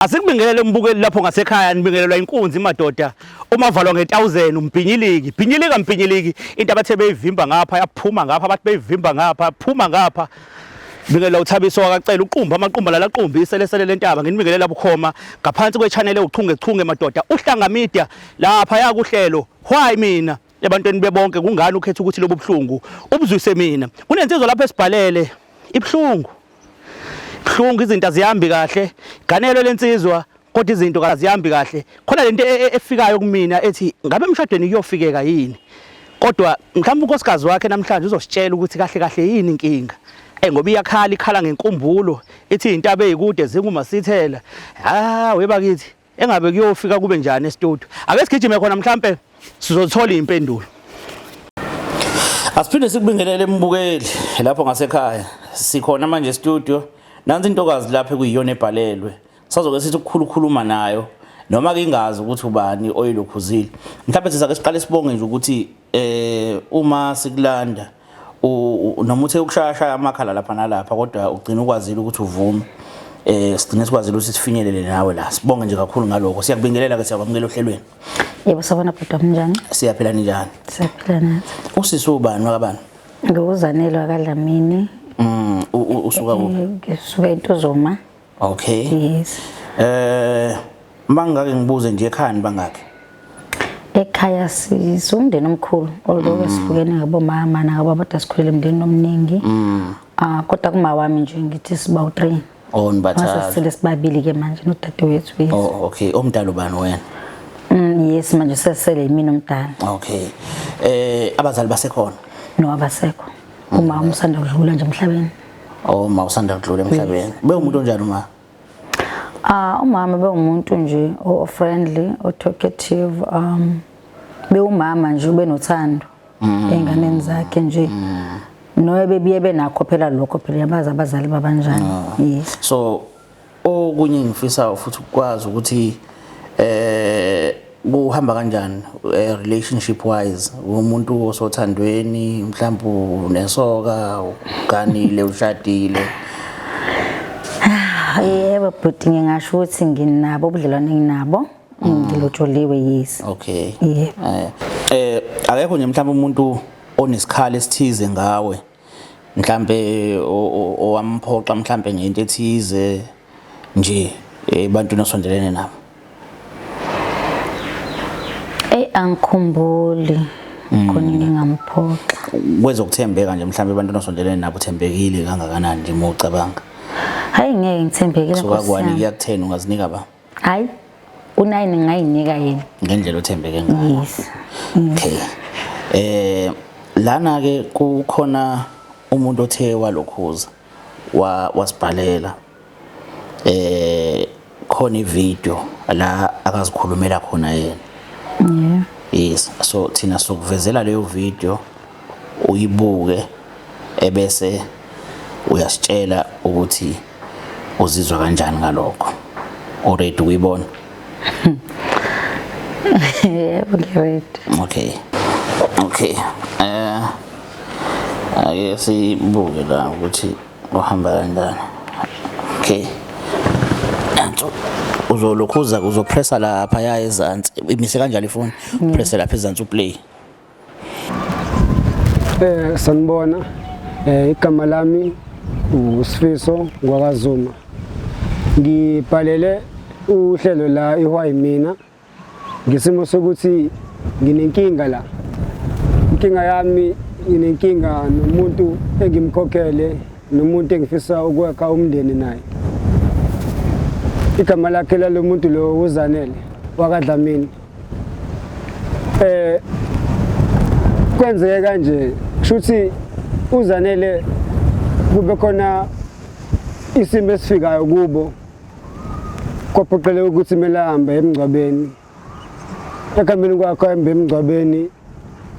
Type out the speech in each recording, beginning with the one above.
Asikubingelele umbukeli lapho ngasekhaya, nibingelelwa inkunzi madoda. Umavalwa nge1000 umbhinyiliki, bhinyilika mbhinyiliki, into abathe beyivimba ngapha yaphuma ngapha, abathi beyivimba ngapha phuma ngapha. Bingelela uThabiso wakacela uqumba amaqumba lalaqumbi iselesele lentaba, nginibingelela bukhoma ngaphansi kwe-channel ewuchunge chunge madoda, uHlanga Media lapha yakuhlelo. Why mina ebantwini bebonke kungani ukhetha ukuthi lobu buhlungu ubuzwise mina? Kunensizwa lapho esibhalele ibuhlungu. Buhlungu, izinto azihambi kahle. Ganelo lensizwa kodwa izinto kazihambi kahle. Khona lento efikayo kumina ethi ngabe emshadweni kuyofikeka yini? Kodwa mhlawumbe unkosikazi wakhe namhlanje uzositshela ukuthi kahle kahle yini inkinga. Ngoba iyakhala, ikhala ngenkumbulo, ithi intaba ezikude zingumasithela. Ah, webakithi. Engabe kuyofika kube njani e-studio? Ake sigijime khona, mhlambe sizothola impendulo. Asiphinde sikubingelele embukeli lapho ngasekhaya. Sikhona manje e-studio. Nansi intokazi lapha ekuyiyona ebhalelwe. Sazoke sithi ukukhulukhuluma nayo noma ke ingazi ukuthi ubani oyilokhuzile. Mhlawumbe sizake siqale sibonge nje ukuthi uma sikulanda noma uthe ukushaya amakhala lapha nalapha, kodwa ugcina ukwazile ukuthi uvume. Sigcine sikwazile ukuthi sifinyelele nawe la. Sibonge nje kakhulu ngalokho. Siyakubingelela ke, siyakwamukela ohlelweni. Yebo, sabona bhuti wami, njani? Siyaphila, ninjani? Siyaphila nathi. Usisi ubani wakabani? Ngiwuzanele wakaDlamini. Usuka kuphi? Ngisuka eNtuzuma. Okay. Yes. Mangake ngibuze nje, ekhaya bangaki? Ekhaya siwumndeni omkhulu, although sihlukene ngabomama nangababa, kodwa sikhulele emndenini omningi. Ah, kodwa kuma wami nje ngithi siba u3. Oh, nibathathu. Mase sisele sibabili ke manje nodadewethu, yes. Oh, okay. Omdala ubani wena? Yes, manje sesele yimina omdala. Okay. Abazali basekhona? No, abasekho. Uma usanda kudlula nje emhlabeni. Oh, ma usanda kudlula emhlabeni. Be umuntu onjani uma? Ah, umama bewumuntu nje o friendly, o talkative, bewumama nje ubenothando ey'nganeni zakhe nje. No bebiye benakho phela lokho, phela yabazi abazali babanjani. Yes. So okunye ngifisa futhi ukwazi ukuthi kuhamba kanjani relationship wise, umuntu osothandweni, mhlawumbe unesoka, uganile, ushadile? Yebo bhuti, ngingasho ukuthi nginabo ubudlelwane, nginabo. Ngilotsholiwe, yes. Okay. Yebo. Akekho nje mhlawumbe umuntu onesikhala esithize ngawe, mhlambe owamphoxa mhlambe ngento ethize nje ebantwini osondelene nabo? Ey, angikhumbuli khona ngingamphoxa. Kwezokuthembeka nje, mhlambe ebantwini osondelene nabo, uthembekile kangakanani nje uma ucabanga? Hayi, ngeke, ngithembekile. Suka Nkosi ku-1 yami. kuya ku-10, ungazinika ba? Hayi, u-9 ngingayinika yena. Ngendlela othembeke ngayo. Yes. Okay. Lana ke kukhona umuntu othe walokhuza wa wasibhalela, khona ivideo la akazikhulumela khona yena. Yes, so thina sokuvezela leyo video, uyibuke, ebese uyasitshela ukuthi uzizwa kanjani ngalokho. Already uyibona? Yebo, ngi-ready. Okay. Ake sibuke la ukuthi kuhamba kanjani. Okay. Nanso, uzolokhuza, uzopressa lapha ya ezansi. Imise kanjalo ifoni. Pressa lapha ezansi, uplay. Sanibona. Igama lami uSifiso ngwakaZuma. Ngibhalele uhlelo la iWhy Mina ngesimo sokuthi nginenkinga la. Inkinga yami, nginenkinga nomuntu engimkhokhele, nomuntu engifisa ukwakha umndeni naye. Igama lakhe lalo muntu lo uZanele wakaDlamini. Kwenzeke kanje, kushuthi uZanele kube khona isimo esifikayo kubo, kwaphoqeleka ukuthi kumele ahambe emngcwabeni. Ekuhambeni kwakhe ahambe emngcwabeni,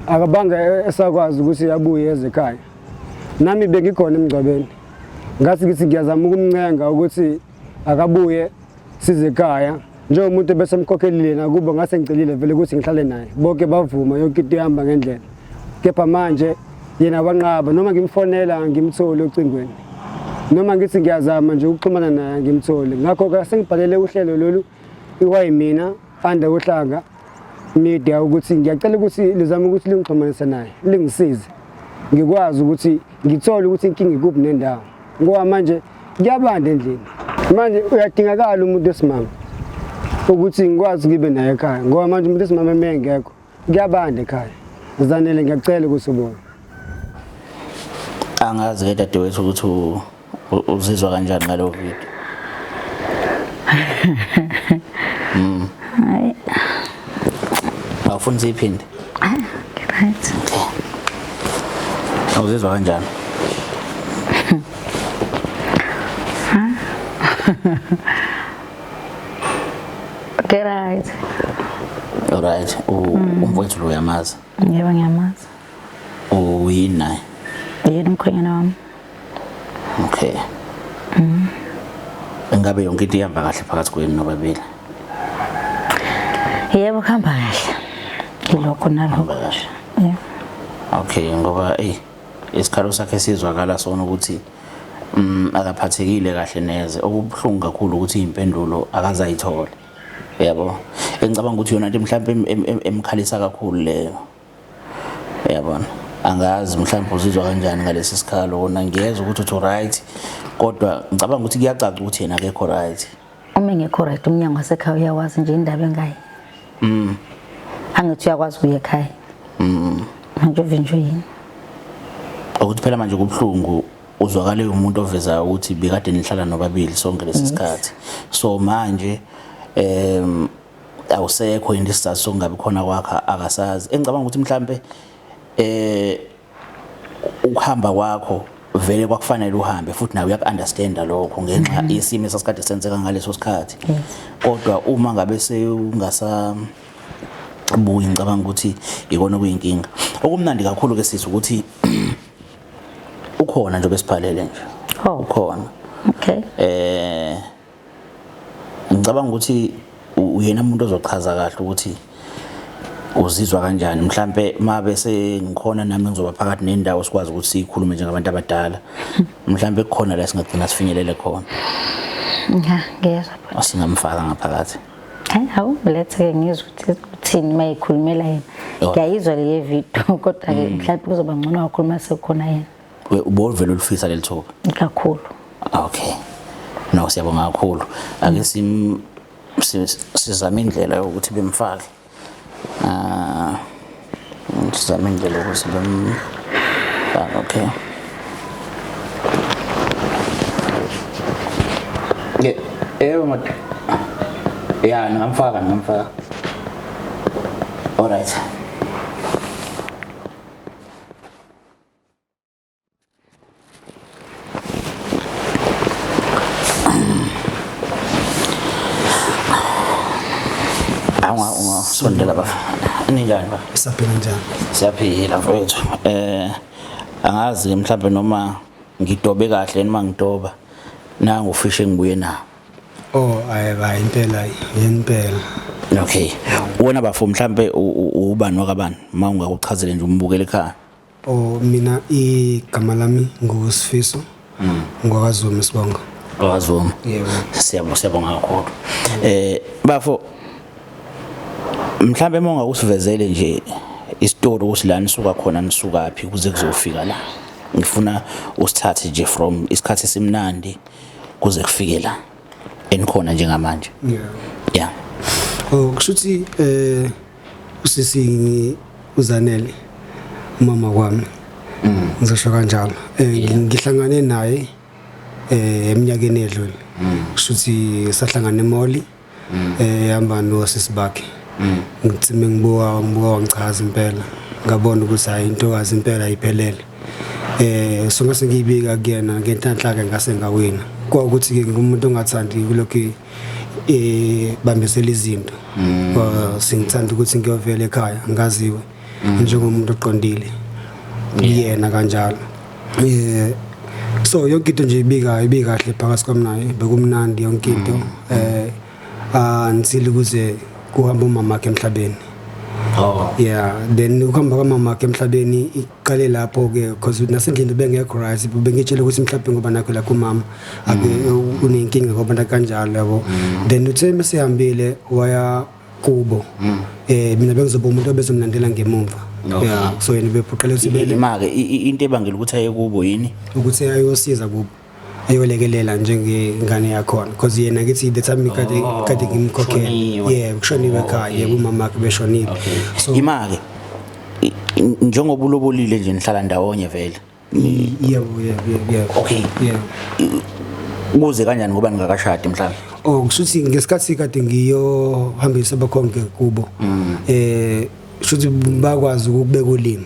akabange esakwazi ukuthi abuye eze ekhaya. Nami bengikhona emngcwabeni, ngathi ngithi ngiyazama ukumncenga ukuthi akabuye size ekhaya njengomuntu bese mkhokhelile nakubo, ngase ngicelile vele ukuthi ngihlale naye, bonke bavuma, yonke into ihamba ngendlela. Kepha manje yena wanqaba, noma ngimfonela ngimtholi ocingweni. Noma ngithi ngiyazama nje ukuxhumana naye ngimthole. Ngakho-ke sengibhalele uhlelo lolu iwayimina under uhlanga media ukuthi ngiyacela ukuthi lizame ukuthi lingixhumanise naye lingisize ngikwazi ukuthi ngithole ukuthi inkinga ikuphi nendawo ngoba manje kuyabanda endlini manje uyadingakala umuntu wesimame ukuthi ngikwazi ngibe naye ekhaya ngoba manje umuntu wesimame uma engekho kuyabanda ekhaya. Zanele ngiyacela ukuthi ubone. Angazi ke dadewethu ukuthi uzizwa kanjani ngalo video. Hayi. Awufuni siyiphinde? Ah, right. Awuzizwa kanjani? Okay, right. Alright, umfowethu lo uyamazi. Yebo ngiyamazi. Uyini naye? Yena umkhwenyana wami. Okay. Ingabe yonke into ihamba kahle phakathi kwenu nobabili? Yebo kuhamba kahle. Yilokho nalokho. Kahle. Yeah. Okay, ngoba ey isikhalo sakhe sizwakala sona ukuthi akaphathekile kahle neze. Okubuhlungu kakhulu ukuthi impendulo akazayithola. Yabo. Engicabanga ukuthi yona into mhlawumbe emkhalisa kakhulu leyo. Yabona. Angazi mhlawumbe uzizwa kanjani ngalesi sikhalo kona ngiyezwa ukuthi uthi right kodwa ngicabanga ukuthi kuyacaca ukuthi yena akekho right. Uma engekho right umnyango wasekhaya uyawazi nje indaba engayi. Angithi uyakwazi ukuya ekhaya. Manje uvinjwe yini? Ukuthi phela manje kubuhlungu uzwakale umuntu ovezayo ukuthi bekade nihlala nobabili sonke lesi sikhathi. So manje awusekho into isizathu sokungabi khona kwakhe akasazi. Engicabanga ukuthi mhlambe ukuhamba kwakho vele kwakufanele uhambe futhi nawe uyaku-understanda lokho ngenxa yesimo esasikade senzeka ngaleso sikhathi. Kodwa uma ngabe sewungasabuyi ngicabanga ukuthi ikona okuyinkinga. Okumnandi kakhulu ke sisi ukuthi ukhona nje besibhalele nje. Oh. Ukhona. Okay. Ngicabanga ukuthi uyena umuntu ozochaza kahle ukuthi uzizwa kanjani. Mhlambe mabe sengikhona nami ngizoba phakathi nendawo sikwazi ukuthi sikhulume njengabantu abadala. Mhlambe kukhona la singagcina sifinyelele khona. Ya, ngiyezwa bhuti. Asingamfaka ngaphakathi. Hayi, hawu mlethe ke ngizwe ukuthi uthini mayikhulumela yena. Oh. Ngiyayizwa le video kodwa ke mhlawumbe kuzoba ngcono wakhuluma sekukhona yena. Ubovele ulifisa leli thuba. Kakhulu. Okay. No, siyabonga kakhulu. Ake sizame indlela yokuthi bemfake. Sizame indlela yokuthi bemfake. Okay. Yebo mad. Ya, ngingamfaka. All right. Ungasondela baba. Ninjani baba? Siyaphila njani? Siyaphila mfowethu. Angazi mhlawumbe noma ngidobe kahle noma ngidoba. Nangu ufish engibuye nawo. Oh, ayi impela, impela. Okay. Wena bafo mhlambe ubani wakabani? Uma ungakuchazele nje umbukele ekhaya. Oh, mina igama lami nguSifiso. NgwakaZuma isibongo. WakaZuma. Yebo. Siyabonga kakhulu. Bafo mhlambe uma ungakusivezele nje isitori ukuthi la nisuka khona nisukaphi kuze kuzofika la. Ngifuna usithathe nje from isikhathi esimnandi kuze kufike la enikhona njengamanje. Yeah. Yeah. Oh, kusho ukuthi usisi uZanele umama kwami. Ngizosho kanjalo. Ngihlangane naye eminyakeni edlule. Kusho ukuthi sahlangana emoli. Hamba nosisi bakhe. Ngithi ngibuka ngichaza impela. Ngabona ukuthi hayi intokazi impela ayiphelele. So ngase ngiyibika kuyena ngenhlanhla ke ngase ngawina. Kwakuthi ke ngumuntu ongathandi kulokhu bambisela izinto. Singithanda ukuthi ngiyovela ekhaya ngaziwe njengomuntu oqondile. Yena kanjalo. So yonke into nje ibika kahle phakathi kwami naye bekumnandi yonke into. Until kuze kuhamba umama wakhe emhlabeni. Oh. Yeah, then ukuhamba kwamama wakhe emhlabeni iqale lapho ke, because nasendlini bengekho right, bengitshela ukuthi mhlawumbe ngoba nakho la kumama ake unenkinga ngoba kanjalo yabo. Then uthe mesehambile waya kubo, mina bengizoba umuntu obezomlandela ngemumva. Yeah, so yena bephoqela ukuthi bele Ima-ke into ebangela ukuthi aye kubo yini? Ukuthi ayosiza kubo, ayolekelela njengengane yakhona, because yena ngithi the time kade ngimkhokhela. Kushoniwe. Yeah, kushoniwe ekhaya, yebo, umama wakhe beshonile, so Ima-ke, njengoba ulobolile nje, nihlala ndawonye vele? Yebo. Okay. Yeah. Kuze kanjani ngoba ningakashadi mhlawumbe? Oh, kushuthi ngesikhathi kade ngiyohambisa abakhonke kubo, shuthi bakwazi ukubeka ulimi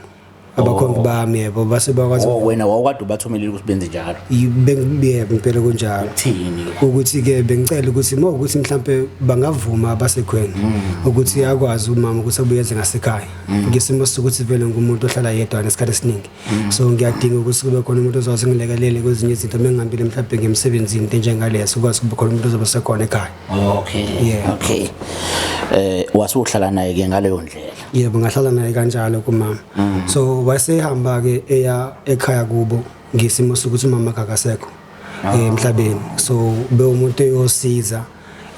abakhonke bami, yebo, base bakwazi. Oh, wena wawukade ubathumelile ukuthi benze njalo? Yebo, impela kunjalo. Thini-ke? Ukuthi-ke bengicela ukuthi uma ukuthi mhlampe bangavuma abasekhweni ukuthi akwazi umama ukuthi abuyeze ngasekhaya, ngesimo sokuthi vele ngumuntu ohlala yedwa nesikhathi esiningi, so ngiyadinga ukuthi kube khona umuntu ozokwazi ngilekelele kwezinye izinto uma ngihambile mhlampe ngemsebenzini, into enjengaleso, ukwazi kube khona umuntu ozobe sekhona ekhaya. Yeah. Okay, wasuhlala naye ke ngaleyo ndlela? Yebo, ngahlala naye kanjalo kumama. So wayesehamba-ke eya ekhaya kubo ngesimo sokuthi umama wakhe akasekho emhlabeni, so bewumuntu eyosiza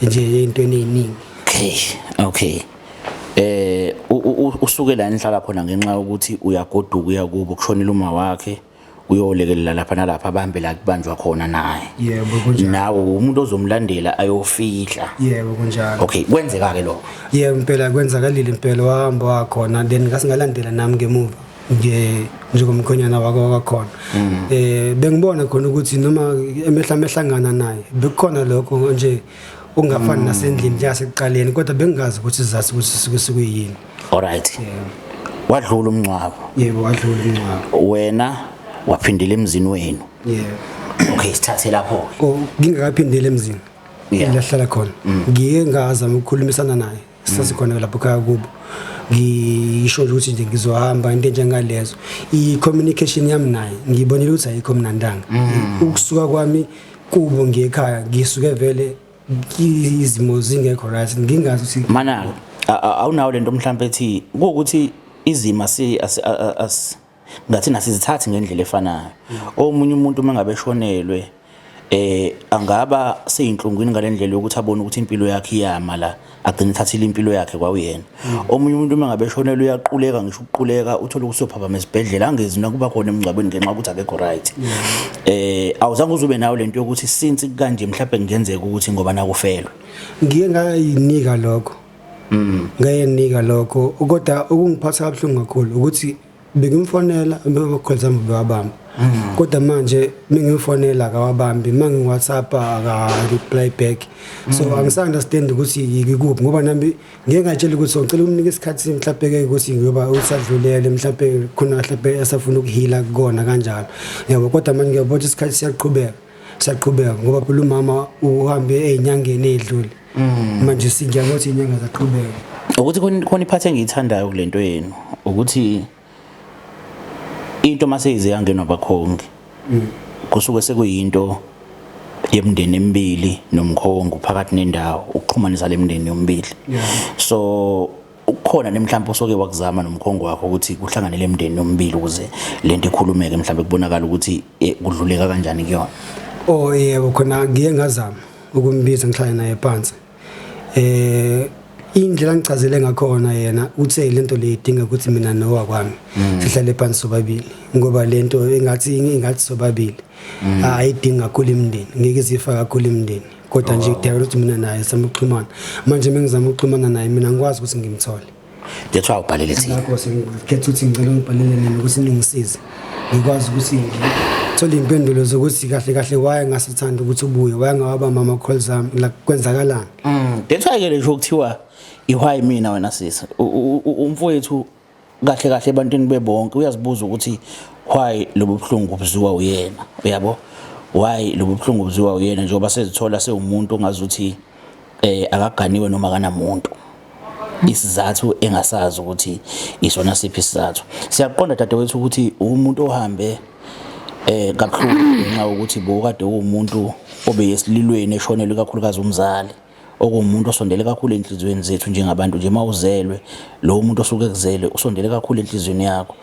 nje ey'ntweni ey'ningi. Okay, usuke la nihlala khona ngenxa yokuthi uyagoduka uya kubo, kushonile uma wakhe, uyolekelela lapha nalapha, abambe la kubanjwa khona naye. Yebo, kunjalo. Nawe umuntu ozomlandela ayofihla? Yebo, kunjalo. Okay, kwenzeka ke lokho? Yebo, impela kwenzakalile impela, wahamba wakhona, then ngasingalandela nami ngemuva nje njengomkhonyana wako wakhona. Bengibona khona ukuthi noma emehla mehlangana naye bekukhona lokho nje ungafani nasendlini njasekuqaleni, kodwa bengingazi ukuthi sizathu ukuthi sisuke sikuyini. Alright, wadlula umncwabo? Yebo, wadlula umncwabo. Wena waphindela emzini wenu? Yebo. Okay, sithathe lapho ke. Oh, ngingakaphindeli emzini lahlala khona, ngike ngazama ukukhulumisana naye sasikhona lapho ekhaya kubo, ngisho nje ukuthi nje ngizohamba, into enjengalezo. I-communication yami naye ngibonile ukuthi ayikho mnandanga. Ukusuka kwami kubo ngiye ekhaya, ngisuke vele izimo zingekho right, ngingazi ukuthi Mana awunawo lento mhlawumbe ethi kuwukuthi izimo si ngathi nasizithathi ngendlela efanayo. Omunye umuntu uma ngabe eshonelwe angaba seyinhlungwini ngalendlela yokuthi abone ukuthi impilo yakhe iyama la, agcine ethathile impilo yakhe kwawuyena. Omunye umuntu uma ngabe eshonelwe uyaquleka, ngisho ukuquleka, uthole ukuthi uyophapha esibhedlela, angezi nakuba khona emngcwabeni ngenxa yokuthi akekho right. Awuzange uzube nayo lento yokuthi since kanje mhlawumbe kungenzeka ukuthi ngoba nakufelwe? Ngiye ngayinika lokho, ngayinika lokho, kodwa okungiphatha kabuhlungu kakhulu ukuthi bengimfonela, ama-calls ami bewabamba, kodwa manje mengimfonela akawabambi, mangi-WhatsApp aka-reply back, so angisa-understand ukuthi yikuphi, ngoba nami ngike ngatshela ukuthi so ngicela ukumnika isikhathi mhlawumbe-ke ukuthi ngiyoba usadlulele, mhlawumbe khona mhlawumbe esafuna ukuhila kukona kanjalo, yabo, kodwa manje ngiyabona ukuthi isikhathi siyaqhubeka, siyaqhubeka, ngoba phela umama uhambe ey'nyangeni ey'dlule, manje singiyabona ukuthi iy'nyanga zaqhubeka. Ukuthi khona iphathi engiyithandayo kulento yenu ukuthi into mase ize yangenwa abakhongi, kusuke sekuyinto yemindeni emibili nomkhongo phakathi nendawo ukuxhumanisa le mindeni yomibili. So ukukhona nemhlawumbe osoke wakuzama nomkhongo wakho ukuthi kuhlangane le mindeni yomibili ukuze lento ikhulumeke, mhlawumbe kubonakala ukuthi kudluleka kanjani kuyona? Oh yebo, khona ngiye ngazama ukumbiza, ngihlale naye phansi. Indlela ngichazele ngakhona, yena uthe lento le idinga ukuthi mina nowakwami sihlale phansi sobabili, ngoba lento engathi sobabili ayidingi kakhulu imindeni, ngeke izifa kakhulu imindeni, kodwa nje kudingeka ukuthi mina naye sizame ukuxhumana. Manje mengizama ukuxhumana naye mina ngikwazi ukuthi ngimthole. That's why ubhalele thina. Ngakho sengikhetha ukuthi ngicela ungibhalele nina ukuthi ningisize ngikwazi ukuthi ngithole iy'mpendulo zokuthi kahle kahle why ngasithanda ukuthi ubuye, why ngawabamba ama-calls ami, like kwenzakalani. That's why ke lesho kuthiwa ihwayi mina wena sisi. Umfowethu kahle kahle ebantwini bebonke uyazibuza ukuthi why lobu buhlungu buziwa uyena, uyabo? Why lobu buhlungu buziwa uyena njengoba sezithola sewumuntu ongazuthi akaganiwe noma akanamuntu. Isizathu engasazi ukuthi isona siphi isizathu. Siyaqonda dadewethu ukuthi umuntu ohambe kabuhlungu ngenxa yokuthi bokade uwumuntu obeyesililweni eshonelwe kakhulukazi umzali. Okuwumuntu osondele kakhulu enhliziyweni zethu njengabantu nje mawuzelwe lo muntu osuke ekuzele usondele kakhulu enhliziyweni yakho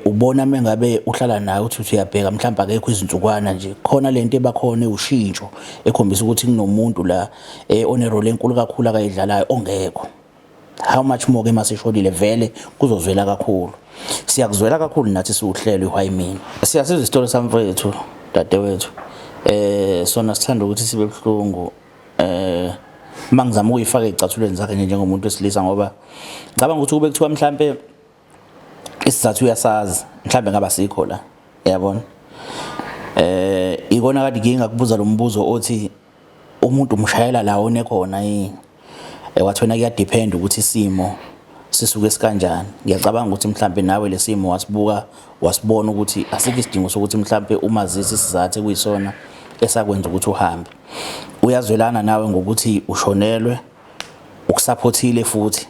ubona mengabe uhlala naye uthi uyabheka mhlawumbe akekho izinsukwana nje khona lento ebakhona ushintsho ekhombisa ukuthi kunomuntu la onerole enkulu kakhulu akayidlalayo ongekho. How much more ke maseshonile vele kuzozwela kakhulu. Siyakuzwela kakhulu nathi siwuhlelo iWhy Mina. Siyasizwa isitori samfowethu dadewethu. Sona sithanda ukuthi sibe buhlungu mangizama ukuyifaka ezicathulweni zakhe nje njengomuntu wesilisa, ngoba ngicabanga ukuthi kube kuthiwa mhlambe isizathu uyasazi mhlambe ngaba sikho la, uyabona. Ikona kade ngike ngakubuza lo mbuzo othi umuntu umshayela la onekhona yini, wathi wena kuyadepend ukuthi isimo sisuke sikanjani. Ngiyacabanga ukuthi mhlambe nawe lesimo wasibuka wasibona ukuthi asikho isidingo sokuthi mhlambe umazisi isizathu ekuyisona esakwenza ukuthi uhambe. Uyazwelana nawe ngokuthi ushonelwe, ukusupportile futhi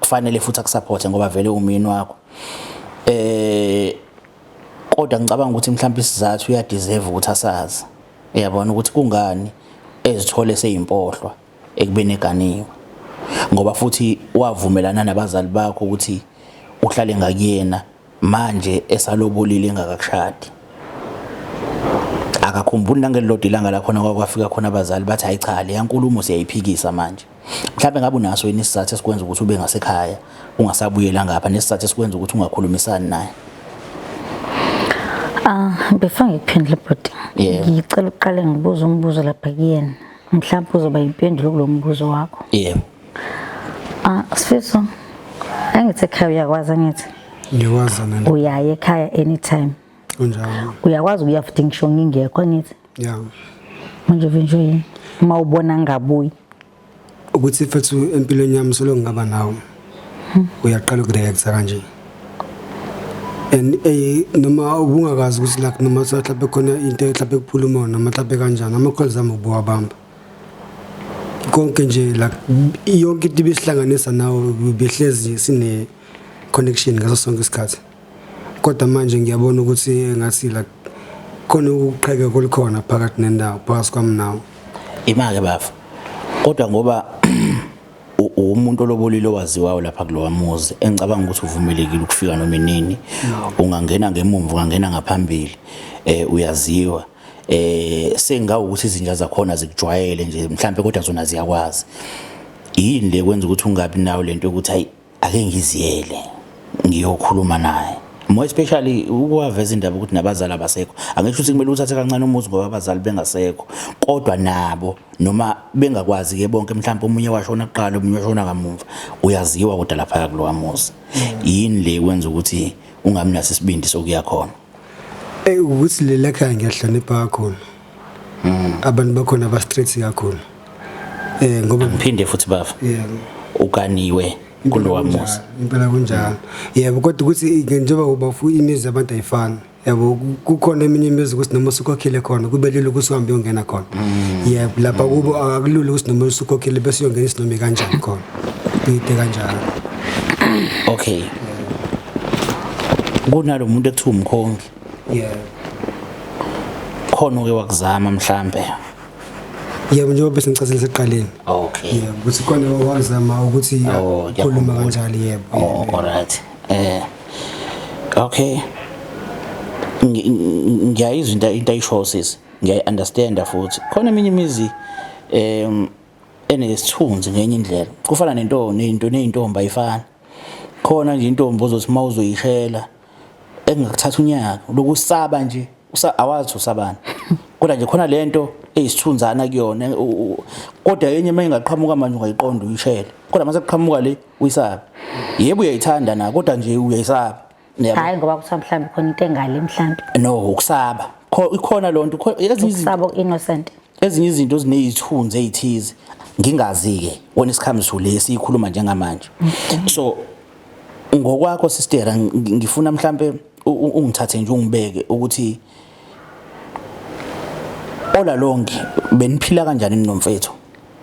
kufanele futhi akusupporte ngoba vele umyeni wakho. Kodwa ngicabanga ukuthi mhlawumbe isizathu uyadeserve ukuthi asazi, uyabona ukuthi kungani ezithole seyimpohlwa ekubeni eganiwe, ngoba futhi wavumelana nabazali bakho ukuthi uhlale ngakuyena manje esalobolile engakakushadi. Akakhumbuli nangelilodwa ilanga lakhona kwakwafika khona abazali bathi hayi cha leya nkulumo siyayiphikisa manje. Mhlawumbe ngabe unaso yini isizathu esikwenza ukuthi ube ngasekhaya ungasabuyela ngapha, nesizathu esikwenza ukuthi ungakhulumisani naye? Before ngikuphendule bhuti, ngicela uqale ngibuze umbuzo lapha kuyena, mhlawumbe uzoba impendulo kulo mbuzo wakho. Yebo. Sifiso, angithi ekhaya uyakwazi angithi? Ngiyakwazi nani. Uyaya ekhaya anytime. Kunjalo. Uyakwazi ukuya futhi ngisho ngingekho angithi? Yeah. Manje vinjwe yini? Uma ubona ngingabuyi. Ukuthi mfethu empilweni yami solo ngingaba nawe. Uyaqala ukureact kanje. And noma ubungakazi ukuthi like noma mhlawumbe khona into mhlawumbe kuphuluma noma mhlawumbe kanjani, ama calls ami ubuwabamba. Konke nje like yonke into ibisihlanganisa nawe behlezi sine connection ngaso sonke isikhathi. Kodwa manje ngiyabona ukuthi ngathi like khona ukuqheka kolukhona phakathi nendawo phakathi kwami nawe. Imake bafa. Kodwa ngoba umuntu olobolile owaziwayo lapha kulowa muzi, engicabanga ukuthi uvumelekile ukufika noma inini, ungangena ngemumva ungangena ngaphambili, uyaziwa. Sengawu ukuthi izinja zakhona zikujwayele nje mhlambe, kodwa zona ziyakwazi. Yini le kwenza ukuthi ungabi nayo lento yokuthi hayi ake ngiziyele ngiyokhuluma naye, more especially ukuwaveza indaba ukuthi nabazali abasekho. Angisho ukuthi kumele uthathe kancane umuzi ngoba abazali bengasekho, kodwa nabo noma bengakwazi ke bonke, mhlawumbe omunye washona kuqala omunye washona kamuva, uyaziwa kodwa lapha kulowa muzi. Yini le kwenza ukuthi ungabi naso isibindi sokuya khona? Ukuthi le lekhaya ngiyahlonipha kakhulu. Abantu bakhona ba straight kakhulu. Ngoba ngiphinde futhi baba. Yebo. Uganiwe kulowa muzi. Impela kunjalo. Yebo, kodwa ukuthi njengoba uba imizi abantu ayifani. Yabo, kukhona eminye imizi ukuthi noma usukhokhile khona kube lula ukuthi uhambe uyongena khona. Yebo, lapha kubo akulula ukuthi noma usukhokhile bese uyongena isinoma kanjani khona. Kuyide kanjalo. Okay. Kunalo muntu ekuthiwa umkhongi. Yebo. Khona uke wakuzama mhlambe. Yebo, njengoba bese ngichazile sekuqaleni. Okay. Yebo, ukuthi khona wakuzama ukuthi khuluma kanjalo, yebo. Oh, all right. Okay. Ngiyayizwa into ayishoyo sisi. Ngiyayi-understanda futhi. Khona eminye imizi enesithunzi ngenye indlela. Kufana nento nento nezintombi ayifani. Khona nje intombi ozothi uma uzoyishela engakuthatha unyaka lokusaba nje awazi usabani. Kodwa nje khona lento eyisithunzana kuyona, kodwa yenye uma ingaqhamuka manje ungayiqonda uyishele. Kodwa mase kuqhamuka le uyisaba. Yebo uyayithanda na, kodwa nje uyayisaba. Hayi ngoba kuthiwa mhlawumbe khona into engale mhlawumbe. No, ukusaba. Ikhona lonto, ezinye izinto ukusaba innocent. Ezinye izinto zinezithunzi ezithize. Ngingazi ke wena isikhambiso lesi sikhuluma njengamanje. So ngokwakho sister, ngifuna mhlambe ungithathe nje ungibeke ukuthi ola lonke beniphila kanjani nomfethu,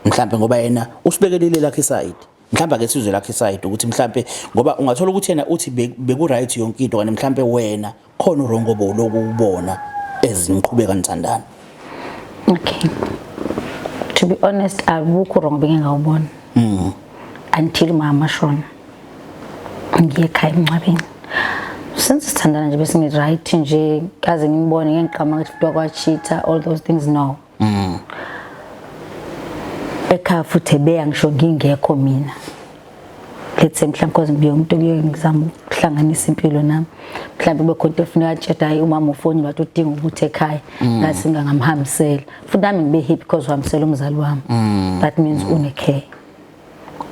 mhlambe ngoba yena usibekelile lakhe iside, mhlambe ake sizwe lakhe iside ukuthi mhlambe ngoba ungathola ukuthi yena uthi beku right yonke into, kanti mhlambe wena khona urongo bolokubona eziniqhubeka nithandana. Okay. To be honest, abukho wrong bengingawubona. Until mama shona. Ngiye ekhaya emngcwabeni. Since sithandana nje bese ngi-right nje, kaze ngimbone ngeke ngiqhamuka ukuthi kuthiwa kwa-cheat-a, all those things, no. Ekhaya futhi ebeya ngisho ngingekho mina. Let's say mhlawumbe cause ngibuye umuntu kuye ngizama ukuhlanganisa impilo nami. Mhlawumbe kube khona into efuneka atshela, hayi, umama ufonile wathi udinga ukuthi ekhaya, ngathi ngingamhambisela. Futhi nami ngibe happy because uhambisela umzali wami. That means une care.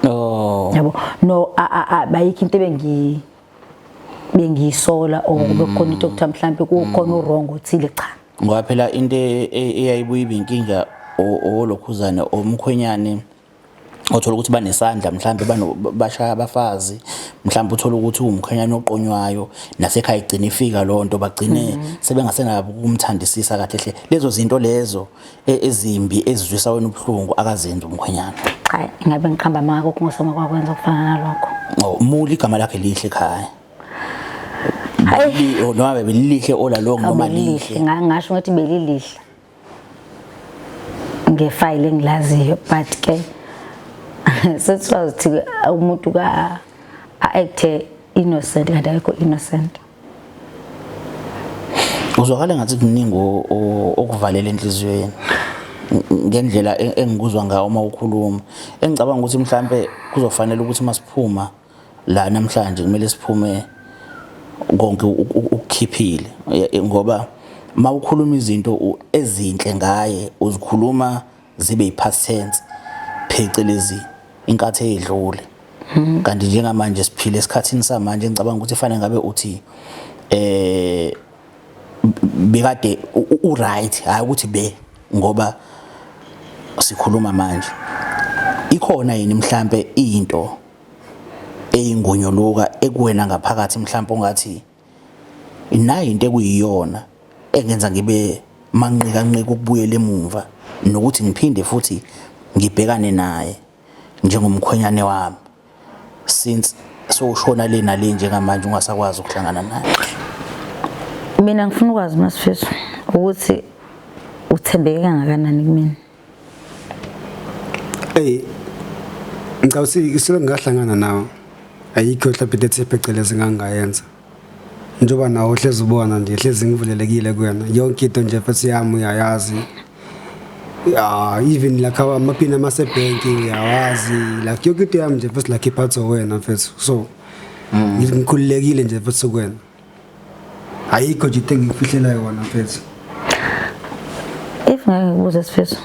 Oh. Yabo, no, bayikho into bengiyisola or kube khona into okuthiwa mhlawumbe kukhona u-wrong othile, cha. Ngoba phela into eyayibuye ibe inkinga olokhuzane omkhwenyane, othola ukuthi banesandla mhlambe, bashaya abafazi, mhlambe uthola ukuthi uwumkhwenyane oqonywayo, nasekhaya igcina ifika lonto, bagcine sebengasenabo ukumthandisisa kahle hle. Lezo zinto lezo ezimbi ezizwisa wena ubuhlungu akazenzi umkhwenyana. Cha, ingabe ngiqamba amanga, kokho ngosoma kwakwenza okufana nalokho. Oh, muli igama lakhe lihle ekhaya. Hayi. Noma belilihle olalong noma belilihle lihle. Ngasho ngathi belilihle ngefayile engilaziyo, but ke sesiwazi ukuthi umuntu ka a-acte innocent kanti akekho innocent. Uzwakala ngathi kuningi okuvalela enhliziyweni ngendlela engikuzwa ngayo uma ukhuluma, engicabanga ukuthi mhlambe kuzofanele ukuthi masiphuma la namhlanje kumele siphume konke ukukhiphile, ngoba mawukhuluma izinto ezinhle ngaye uzikhuluma zibe yi-past tense, phecelezi inkathi eyedlule, kanti njengamanje siphila esikhathini samanje. Ngicabanga ukuthi fanele ngabe uthi bekade u-right, hayi ukuthi be, ngoba sikhuluma manje. Ikhona yini mhlambe into eyingonyuluka ekuwena ngaphakathi, mhlambe ungathi nayi into ekuyiyona engenza ngibe manqika nqika ukubuyela emumva nokuthi ngiphinde futhi ngibhekane naye njengomkhwenyane wami, since sowushona le nale njengamanje ungasakwazi ukuhlangana naye? Mina ngifuna ukwazi, Masifiso, ukuthi uthembeke kangakanani kumina. Ey, ngicabanga ukuthi silo ngingahlangana nawo, ayikho mhlawumbe into ethi phecelezi ngangayenza, njengoba nawe uhlezi ubona nje, hlezi ngivulelekile kuyena yonke into nje futhi yami uyayazi ya, even like amaphini amasebhenki uyawazi, like yonke into yami nje futhi, like iphathwa wena mfethu, so ngikhululekile nje futhi kuwena, ayikho nje into engikufihlela yona mfethu. If ngeke ngikubuze, Sifiso,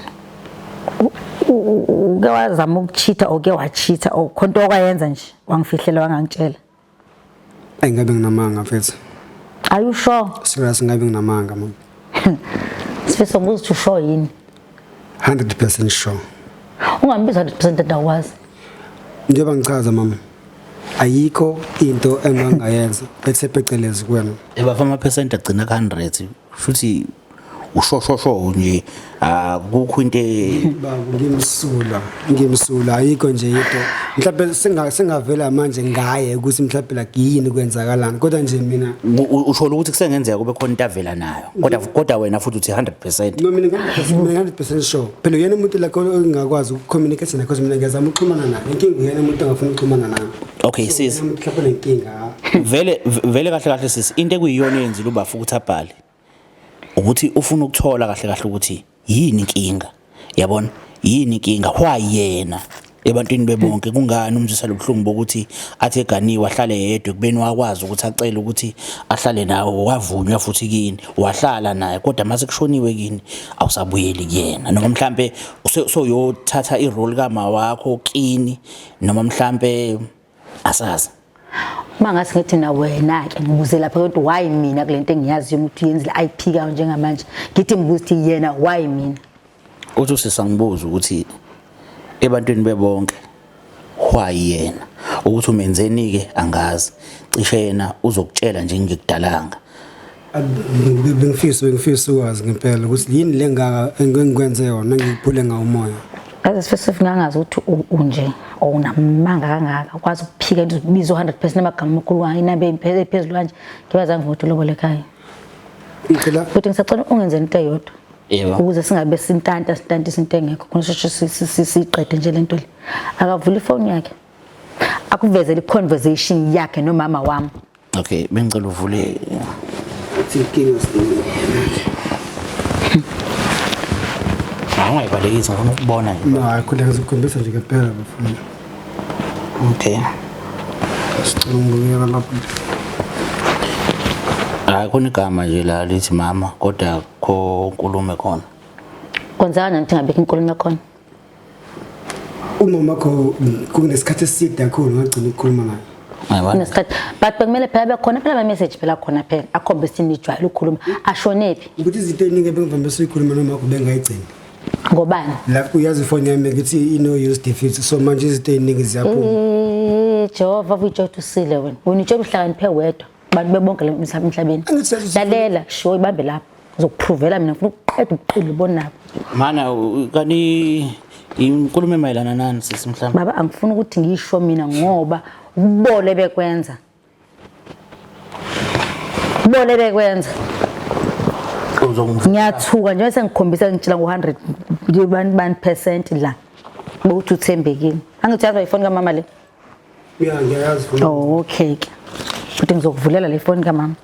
uke wazama ukucheat-a or uke wacheat-a or khona into okwayenza nje wangifihlela wangangitshela? Engabe nginamanga mfethu. Are you sure? Serious, ngabe nginamanga mama. Sifiso, ngibuza ukuthi usure yini? 100% sure. Ungambiza 100% endawazi. Njengoba ngichaza mama, ayikho into engangayenza ethe phecelezi kuwena. Ebafa ama-percent agcina ka-100 futhi ushoshosho nje, akukho into Baba, ngimsulwa, ngimsulwa, ayikho nje into mhlawumbe singavela manje ngaye ukuthi mhlawumbe like yini kwenzakalani, kodwa nje mina Usho ukuthi kusengenzeka kube khona into avela nayo, kodwa wena futhi uthi 100%? No, mina 100%, mina 100% sure. Phela uyena umuntu like ongakwazi ukucommunicate naye, because mina ngiyazama ukuxhumana naye, inkinga uyena umuntu ongafuni ukuxhumana nami. Okay sis. Uyena umuntu mhlawumbe onenkinga. Vele vele, kahle kahle sis, into ekuyiyona eyenzile ubafa ukuthi abhale ukuthi ufuna ukuthola kahle kahle ukuthi yini inkinga, yabona, yini inkinga, why yena ebantwini bebonke, kungani umzwisa lobuhlungu bokuthi athi eganiwe ahlale yedwa, ekubeni wakwazi ukuthi acele ukuthi ahlale nawe, wavunywa futhi kini, wahlala naye, kodwa mase kushoniwe kini awusabuyeli kuyena, noma mhlambe soyothatha irole kama wakho kini, noma mhlambe asazi. Uma ngase ngithi na wena-ke ngibuze lapha ukuthi why mina kule nto engiyaziyo ukuthi uyenzile ayiphikayo njengamanje, ngithi ngibuze ukuthi yena why mina? Uthi usisangibuza ukuthi ebantwini bebonke why yena, ukuthi umenzeni-ke angazi, cishe yena uzokutshela nje ngikudalanga. Bengifisa ukwazi ngempela ukuthi yini le ngaka engikwenze yona ngikuphule ngawo umoya. Yazi Sifiso, ngangazi ukuthi unje or unamanga kangaka, ukwazi ukuphika into ubiza u-100% amagama amakhulu kangaka, inamba ephezulu kanje, ngiba zange ukuthi ulobole ekhaya. Ngicela Futhi ngisacela ungenzeni into eyodwa. Yebo. Ukuze singabe sintanta sintantisa into engekho khona sheshe siyiqede nje lento le. Akavule ifoni yakhe. Akuvezele i-conversation yakhe nomama wami. Okay, bengicela uvule. Inkinga sibili. Ungayibalekisi ngifuna ukubona nje. No, hayi khona ngizokukhombisa nje ngempela bafuna. Okay. Sicela ungibukela lapho. Hayi khona igama nje la lithi mama kodwa kho nkulumo khona. Kwenzeka kanjani ukuthi ngabekho inkulumo khona? Umama wakho kunesikhathi eside kakhulu ngagcina ukukhuluma naye. Yabona? Kunesikhathi but bekumele phela bekhona phela ama-message phela khona phela akhombisa ukuthi nijwayele ukukhuluma ashonephi Ukuthi izinto eziningi ebengivame ukuyikhuluma noma wakho bengayigcini. ngobani? La uyazi ifoni yami ngithi ino use defeat so manje izinto eziningi ziyaphuma. Eh Jehova uyitshela ukuthi usile wena. Wena utshela uhlakaniphe wedwa. Abantu bebonke le emhlabeni. Angithi yazi- Lalela sho ibambe lapho. Ngizokuprovela mina ngifuna ukuqeda ubuqili bonabo. Mana kani inkulumo emayelana nani sisi mhlawumbe? Baba angifuni ukuthi ngisho mina ngoba ubole bekwenza. Ubole bekwenza. Uzongivula. Ngiyathuka nje sengikhombisa ngitshela ngo 100% la. Ukuthi uthembekile. Angithi yazi ifoni kamama le. Yeah, ngiyayazi ifoni. Oh okay ke. Futhi ngizokuvulela le phone kamama.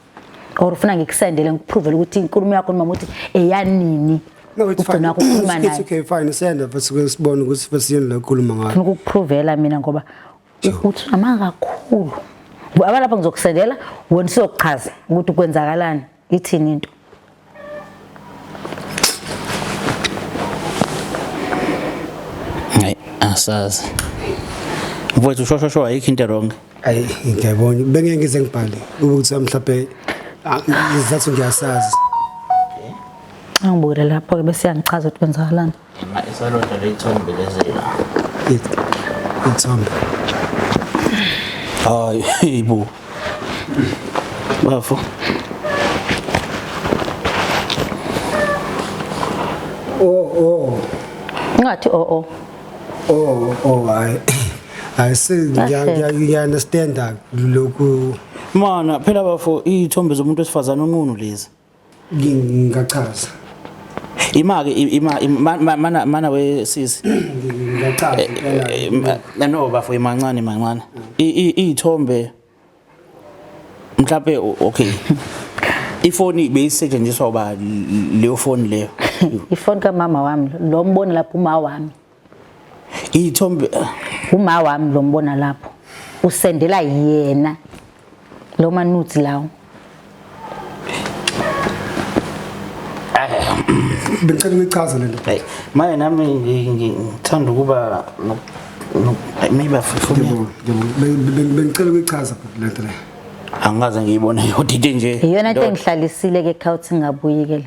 Or ufuna ngikusendele ngikuprovele ukuthi inkulumo yakho nomama uthi eyanini. No, it's fine. Ugcina ukukhuluma It's naye. okay, fine. Senda futhi sibone ukuthi futhi yini la khuluma ngayo. Ngifuna ukukuprovela mina ngoba uthi amanga kakhulu. Abalapha ngizokusendela wena usokuchaza ukuthi kwenzakalani ithini into. Hayi asazi. Mfowethu shosho ayikho into wrong. Ayi ngiyabona bengeke ngize ngibhale ukuthi mhlawumbe isizathu ngiyasazi. Angibukele lapho ke bese yangichaza ukuthi kwenzakalani. Ma isaloda leyithombe lezi la. Ithombe. Hayi bo. Bafo. Oh oh Ngathi oh oh. oh oh hayi. I see ngiya understand lokhu Mana phela bafo iy'thombe zomuntu wesifazane onqunu lezi. ngingachaza. Ima ke ima mana mana we sisi. Ngingachaza impela. No bafo imancane mancane. Iy'thombe mhlawumbe okay. Ifoni beyisetshenziswa uba leyo foni leyo. Ifoni kamama wami lo mbona lapho uma wami. Iy'thombe Uma wami lo mbona lapho. Usendela yena lo manudes lawo. Bengicela ukuyichaza le nto. Hey, maye nami ngithanda ukuba maybe afuna Ngiyabonga. Bengicela ukuyichaza le nto le. angikaze ngiyibone yodwa into nje. Iyona into engihlalisile ke ekhaya ukuthi ngingabuyi ke le.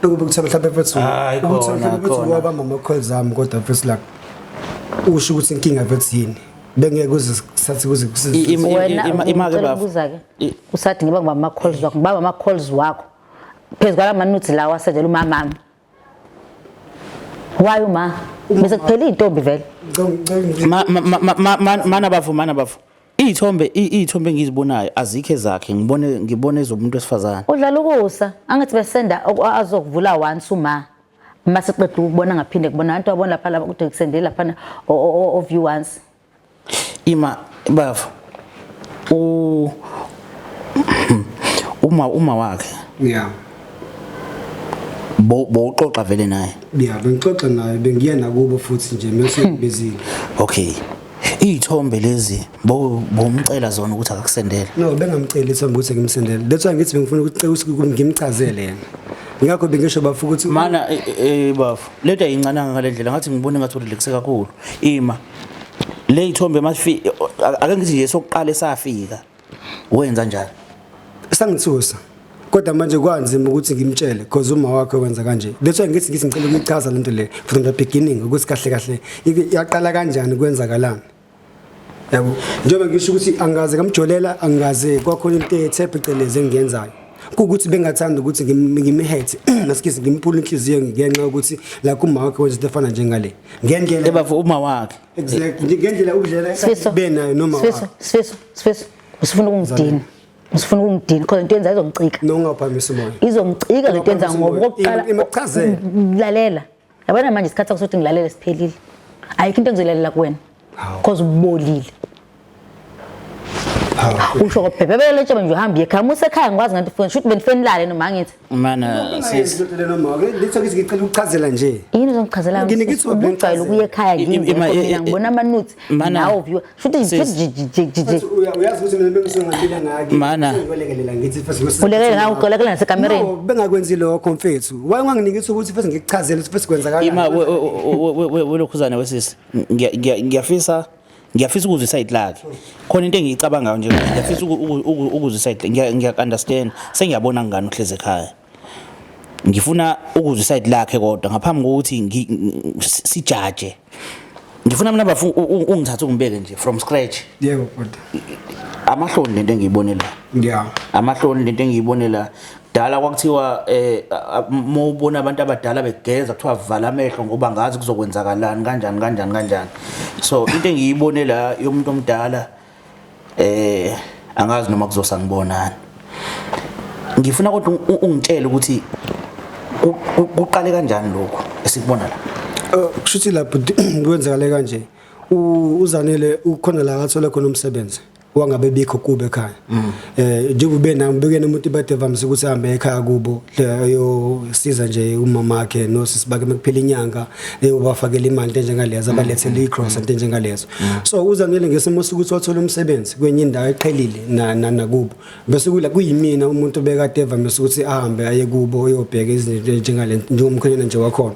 Lokhu bekuthiwa mhlawumbe mfethu Hayi, ukuthi khona, mhlawumbe mfethu khona. wabamba ama-calls ami kodwa mfethu la usho ukuthi inkinga mfethu yini bengeke kuze kusathe kuze Wena Ima ke ngicela bafo. ukubuza ke. Usathi ngiba ngibamba ama calls wakho, ngibamba ama calls wakho. Phezu kwala manudes lawa asendela umamami. Why uma? Bese kuphela intombi vele. Mana bafo mana bafo. Iy'thombe iy'thombe engizibonayo azikho ezakhe ngibone ngibone ezomuntu wesifazane. Udlala ukusa, angithi besenda azokuvula once uma. Mase qeda ukubona ngaphinde kubona abantu abona lapha lapha kude kusendela lapha o view once. Ima bafo. U uma wakhe yeah bo bowuxoxa vele naye. yeah bengixoxa naye bengiya nakubo futhi nje mase ngibizile. Okay. Iy'thombe lezi bomcela zona ukuthi akakusendele. No bengamceli ithombe ukuthi ngimsendele. That's why ngithi bengifuna ukuthi ukuthi ngimchazele yena. Ngakho bengisho bafo ukuthi Mana bafo lento ayincananga ngale ndlela ngathi ngibone ngathi urelaxe kakhulu. Ima le ithombe masifi ake ngithi nje sokuqala esafika wenza njani? Sangithusa. Kodwa manje kwanzima ukuthi ngimtshele because uma wakhe wenza kanje. That's why ngithi ngicela ukuyichaza lento le from the beginning ukuthi kahle kahle yaqala kanjani kwenzakalani. Yabo njengoba ngisho ukuthi angaze ngamjolela angaze kwakhona into ethe phecelezi engiyenzayo. Kukuthi bengathanda ukuthi ngimhethe nasikisi ngimphule inhliziyo ngenxa yokuthi la kuma wakhe wenza into efana njengale. Ngendlela Ebafo uma wakhe. Exactly ngendlela udlela Sifiso. benayo noma Sifiso, Sifiso, Sifiso. Usifuna ukungidina. Usifuna ukungidina because into yenza izongicika. Nongaphamisa umoya. Izongicika lento yenza ngoba okokuqala Imachazele. Lalela. Yabona manje isikhathi sakho sokuthi ngilalele siphelile. Ayikho into engizoyilalela kuwena. Because ubolile. Usho ngobhebhebele letshe nje uhambe ekhaya. Musa ekhaya ngikwazi ngathi ufuna shuthi benifenilale noma angithi. Mana sis Noma lithi ngithi ngicela ukuchazela nje. Yini uzongichazela? Ngine ngithi ujwayele ukuya ekhaya ngingekho mina ngibona ama-nudes Mana- nawe viewer. Shuthi Sis. nje Uyazi ukuthi mina bengisongambila ngaki. Mana. Ngilekelela ngithi first ngosiza. Ulekelela ngawe, ulekelela nasekamereni. No, bengakwenzi lokho mfethu. Why unganginiki ukuthi first ngikuchazele ukuthi first kwenzakalani? Ima welokhuzana wesisi ngiyafisa ukuzwa isayidi lakhe. Khona into engiyicabangayo nje ngiyafisa ukuzwa isayidi ngiya understand sengiyabona ngani uhleze ekhaya. Ngifuna ukuzwa isayidi lakhe kodwa ngaphambi kokuthi sijaje. Ngifuna mina bafu ungithathe ungibeke nje from scratch. Yebo bhuti. Amahloni lento engiyibone la. Yeah. Amahloni lento engiyibone la. Dala kwakuthiwa mawubona abantu abadala begeza kuthiwa vala amehlo ngoba ngazi kuzokwenzakalani kanjani kanjani kanjani. So into engiyibone la yomuntu omdala angazi noma kuzosangibonani. Ngifuna kodwa ungitshele ukuthi kuqale kanjani lokho esikubona la. Kushuthi lapho kwenzakale kanje. UZanele ukhona la athola khona umsebenzi. Wangabe bikho kube ekhaya. Njengoba nami bekene umuntu bade vamise ukuthi ahambe ekhaya kubo ayosiza nje umama wakhe nosisi bakhe mekuphela inyanga eyobafakela imali into enjengalezo abalethele igrocery into enjengalezo. So uZanele ngesimo sokuthi wathola umsebenzi kwenye indawo eqhelile nakubo. Bese kula kuyimina umuntu bekade evamise ukuthi ahambe aye kubo uyobheka izinto njengale njengomkhwenyana nje wakhona.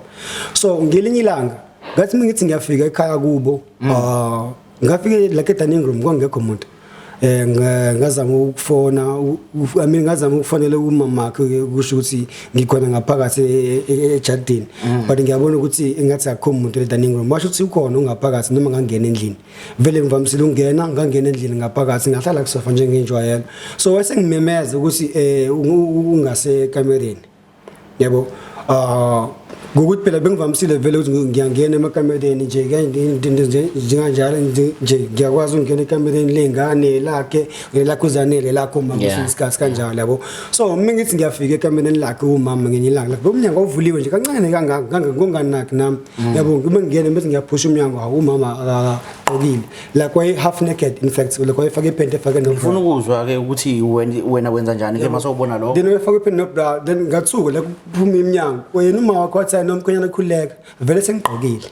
So ngelinye ilanga ngathi ngithi ngiyafika ekhaya kubo ngafike la ke dining room kwangekho umuntu. Ngazama ukufona I mean ngazama ukufonela umama wakhe kusho ukuthi ngikhona ngaphakathi ejardini but ngiyabona ukuthi engathi akukho umuntu e dining room. Washo ukuthi ukhona ungaphakathi noma ngangena endlini. Vele ngivamisile ukungena ngangena endlini ngaphakathi ngahlala kusofa njengenjwayelo. So wase ngimemeza ukuthi ungase kamereni. Yebo. Ngokuthi phela bengivamisile vele ukuthi ngiyangena emakamereni nje njenganjalo nje ngiyakwazi ukungena ekamereni lengane lakhe ngelakhe uZanele lakhe umama isikhathi kanjalo yabo. So uma ngithi ngiyafika ekamereni lakhe umama ngenye ilanga lakhe umnyango uvuliwe nje kancane kangaka ngonganaki nami yabo. Uma ngingena bese ngiyaphusha umnyango umama akagqokile like waye half naked in fact like wayefake iphenti efake no Ngifuna ukuzwa ke ukuthi wena wenza njani ke masawubona lokho. Then wayefake iphenti no bra then ngathuka la kuphuma iminyango wena uma wakho wathi hayi nomkhwenyana khuleka vele sengigqokile.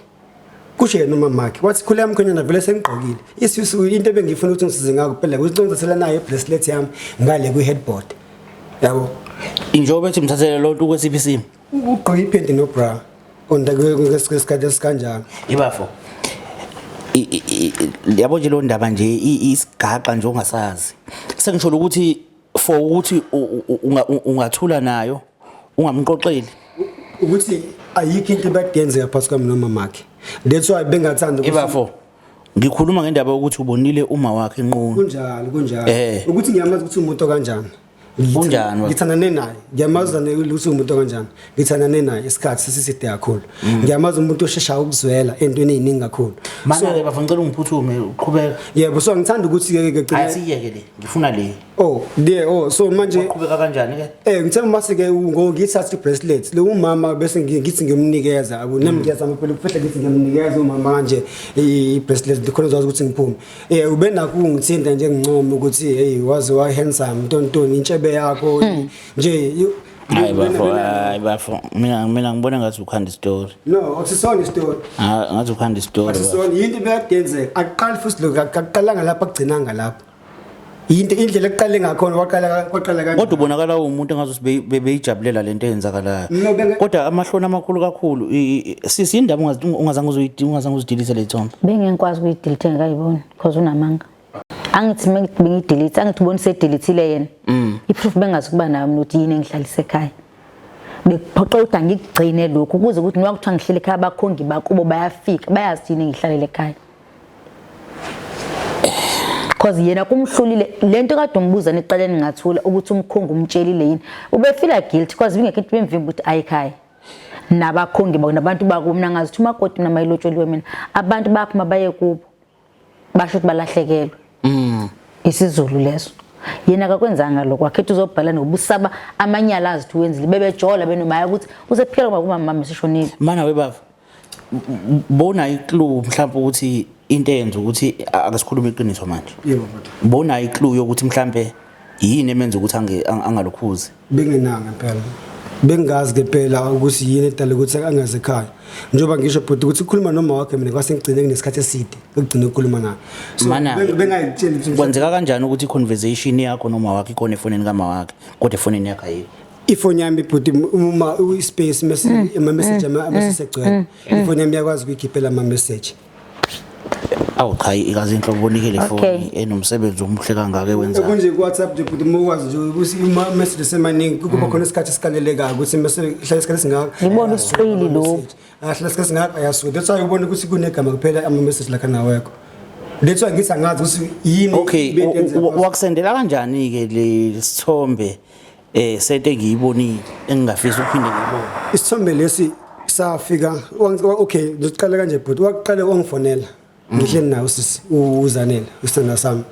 Kusho yena umama wakhe wathi khuleka mkhwenyana vele sengigqokile. Isisu into ebengifuna ukuthi ngisize ngakho phela ukuthi ngizothola nayo ibracelet yami ngale kwi headboard. Yabo. Injobe ethi mthathele lonto kwesiphi isimo? Ugqoke iphenti no bra. Onda kwesikhathi esikanjalo. Ibafo. Yabo nje lo ndaba nje isigaxa nje ongasazi. Sengisho ukuthi for ukuthi ungathula nayo ungamxoxeli ukuthi ayikho into ebadenzeka phakathi kwami nomama wakhe. That's why bengathanda ukuthi Ibafo. Ngikhuluma ngendaba yokuthi ubonile uma wakhe enqunu. Kunjalo kunjalo. Ukuthi ngiyamazi ukuthi umuntu kanjani. Kunjani? Ngithandane naye. Ngiyamazi ukuthi umuntu kanjani. Ngithandane naye isikhathi sesiside kakhulu. Ngiyamazi umuntu oshesha ukuzwela entweni eziningi kakhulu. Mana ke bafo ngicela ungiphuthume uqhubeka. Yebo so ngithanda ukuthi ke ke Asiyeke le. Ngifuna le. Oh, yeah, oh so manje uqhubeka kanjani ke? Ngithe mase ke ngithatha ibracelet lo umama bese ngithi ngiyomnikeza nami ngiyazama phela ukufihla ngithi ngiyomnikeza umama kanje ibracelet khona uzazi ukuthi ngiphume. Ube nakho ungithinta nje ngincoma ukuthi hey waze wa handsome ntontoni intshebe yakho nje Hayi bafo, hayi bafo. Mina ngibona ngathi ukhanda story. No, akusisona story. Ah, ngathi ukhanda story. Akusisona into ebeyadenzeka. Akuqali futhi lokho akuqalanga lapha kugcinanga lapha. Into indlela ekuqale ngakhona waqala kwaqala kanjani. Kodwa ubonakala umuntu engathi beyijabulela lento eyenzakalayo. Kodwa amahloni amakhulu kakhulu sisi indaba ungazange uzidilise le thombe. Bengingikwazi ukuyidelete ngakayiboni because unamanga. Angithi bengidelete angithi ubona sedelete yena. I-proof bengazi kuba nayo mina ukuthi yini engihlalise ekhaya. Bekuphoqa ukuthi angigcine lokhu ukuze ukuthi noma kuthiwa ngihlele ekhaya abakhongi bakubo bayafika bayazi yini engihlalele ekhaya. Because yena kumhlulile lento kade umbuza neqaleni ngathula ukuthi umkhongi umtshelile yini. Ubefila guilty because bingekho into bemvimba ukuthi ayikhaya. Nabakhongi babo nabantu bakubo mina ngazi ukuthi umakoti mina mayilotsholiwe mina abantu baphuma baye kubo. Basho ukuthi balahlekelwe. isiZulu leso. Yena akakwenzanga lokho, wakhetha uzobhala ngoba usaba amanyala azi ukuthi wenzile. Bebejola benomaya ukuthi usephila ngoba kumama mama sishonile. Mana webaba, bona iclue mhlawumbe ukuthi into eyenza ukuthi ake sikhulume iqiniso manje. Yebo bhuti. Bona iclue yokuthi mhlambe yini emenza ukuthi angalokhuzi. Bengenanga impela. Bengazi ke phela ukuthi yini edala ukuthi angaze ekhaya. Njengoba ngisho bhuti ukuthi ukukhuluma noma wakhe mina kwase ngigcine kunesikhathi eside ukugcina ukukhuluma naye. So Mana bengayitsheli ukuthi kwenzeka kanjani ukuthi i-conversation yakho noma wakhe ikhona efonini kama wakhe kodwa efonini yakhe ayikho. Ifoni yami bhuti, uma i-space ama message ama segcwele, ifoni yami iyakwazi ukuyikhiphela ama message. Awu cha, ikaze inhlobo bonike le Okay. foni enomsebenzi omuhle kangaka ewenzayo. Kunje ku WhatsApp nje bhuti, uma ukwazi nje ukuthi ama message semaningi, kuba khona isikhathi esikalelekayo ukuthi mase hlala isikhathi esingaka. Ngibona ubuqili lobu. Ahlala isikhathi esingaka ayasuka. That's why ubona ukuthi kunegama kuphela ama message la kanawekho. That's why ngithi angazi ukuthi yini Okay, beyenzeka. wakusendela kanjani ke le sithombe sento engiyibonile engingafisa ukuphinde ngiyibone? Isithombe lesi safika okay, ngizoqala kanje bhuti, waqala wangifonela ngihleli naye usisi uZanele, usithanda sami.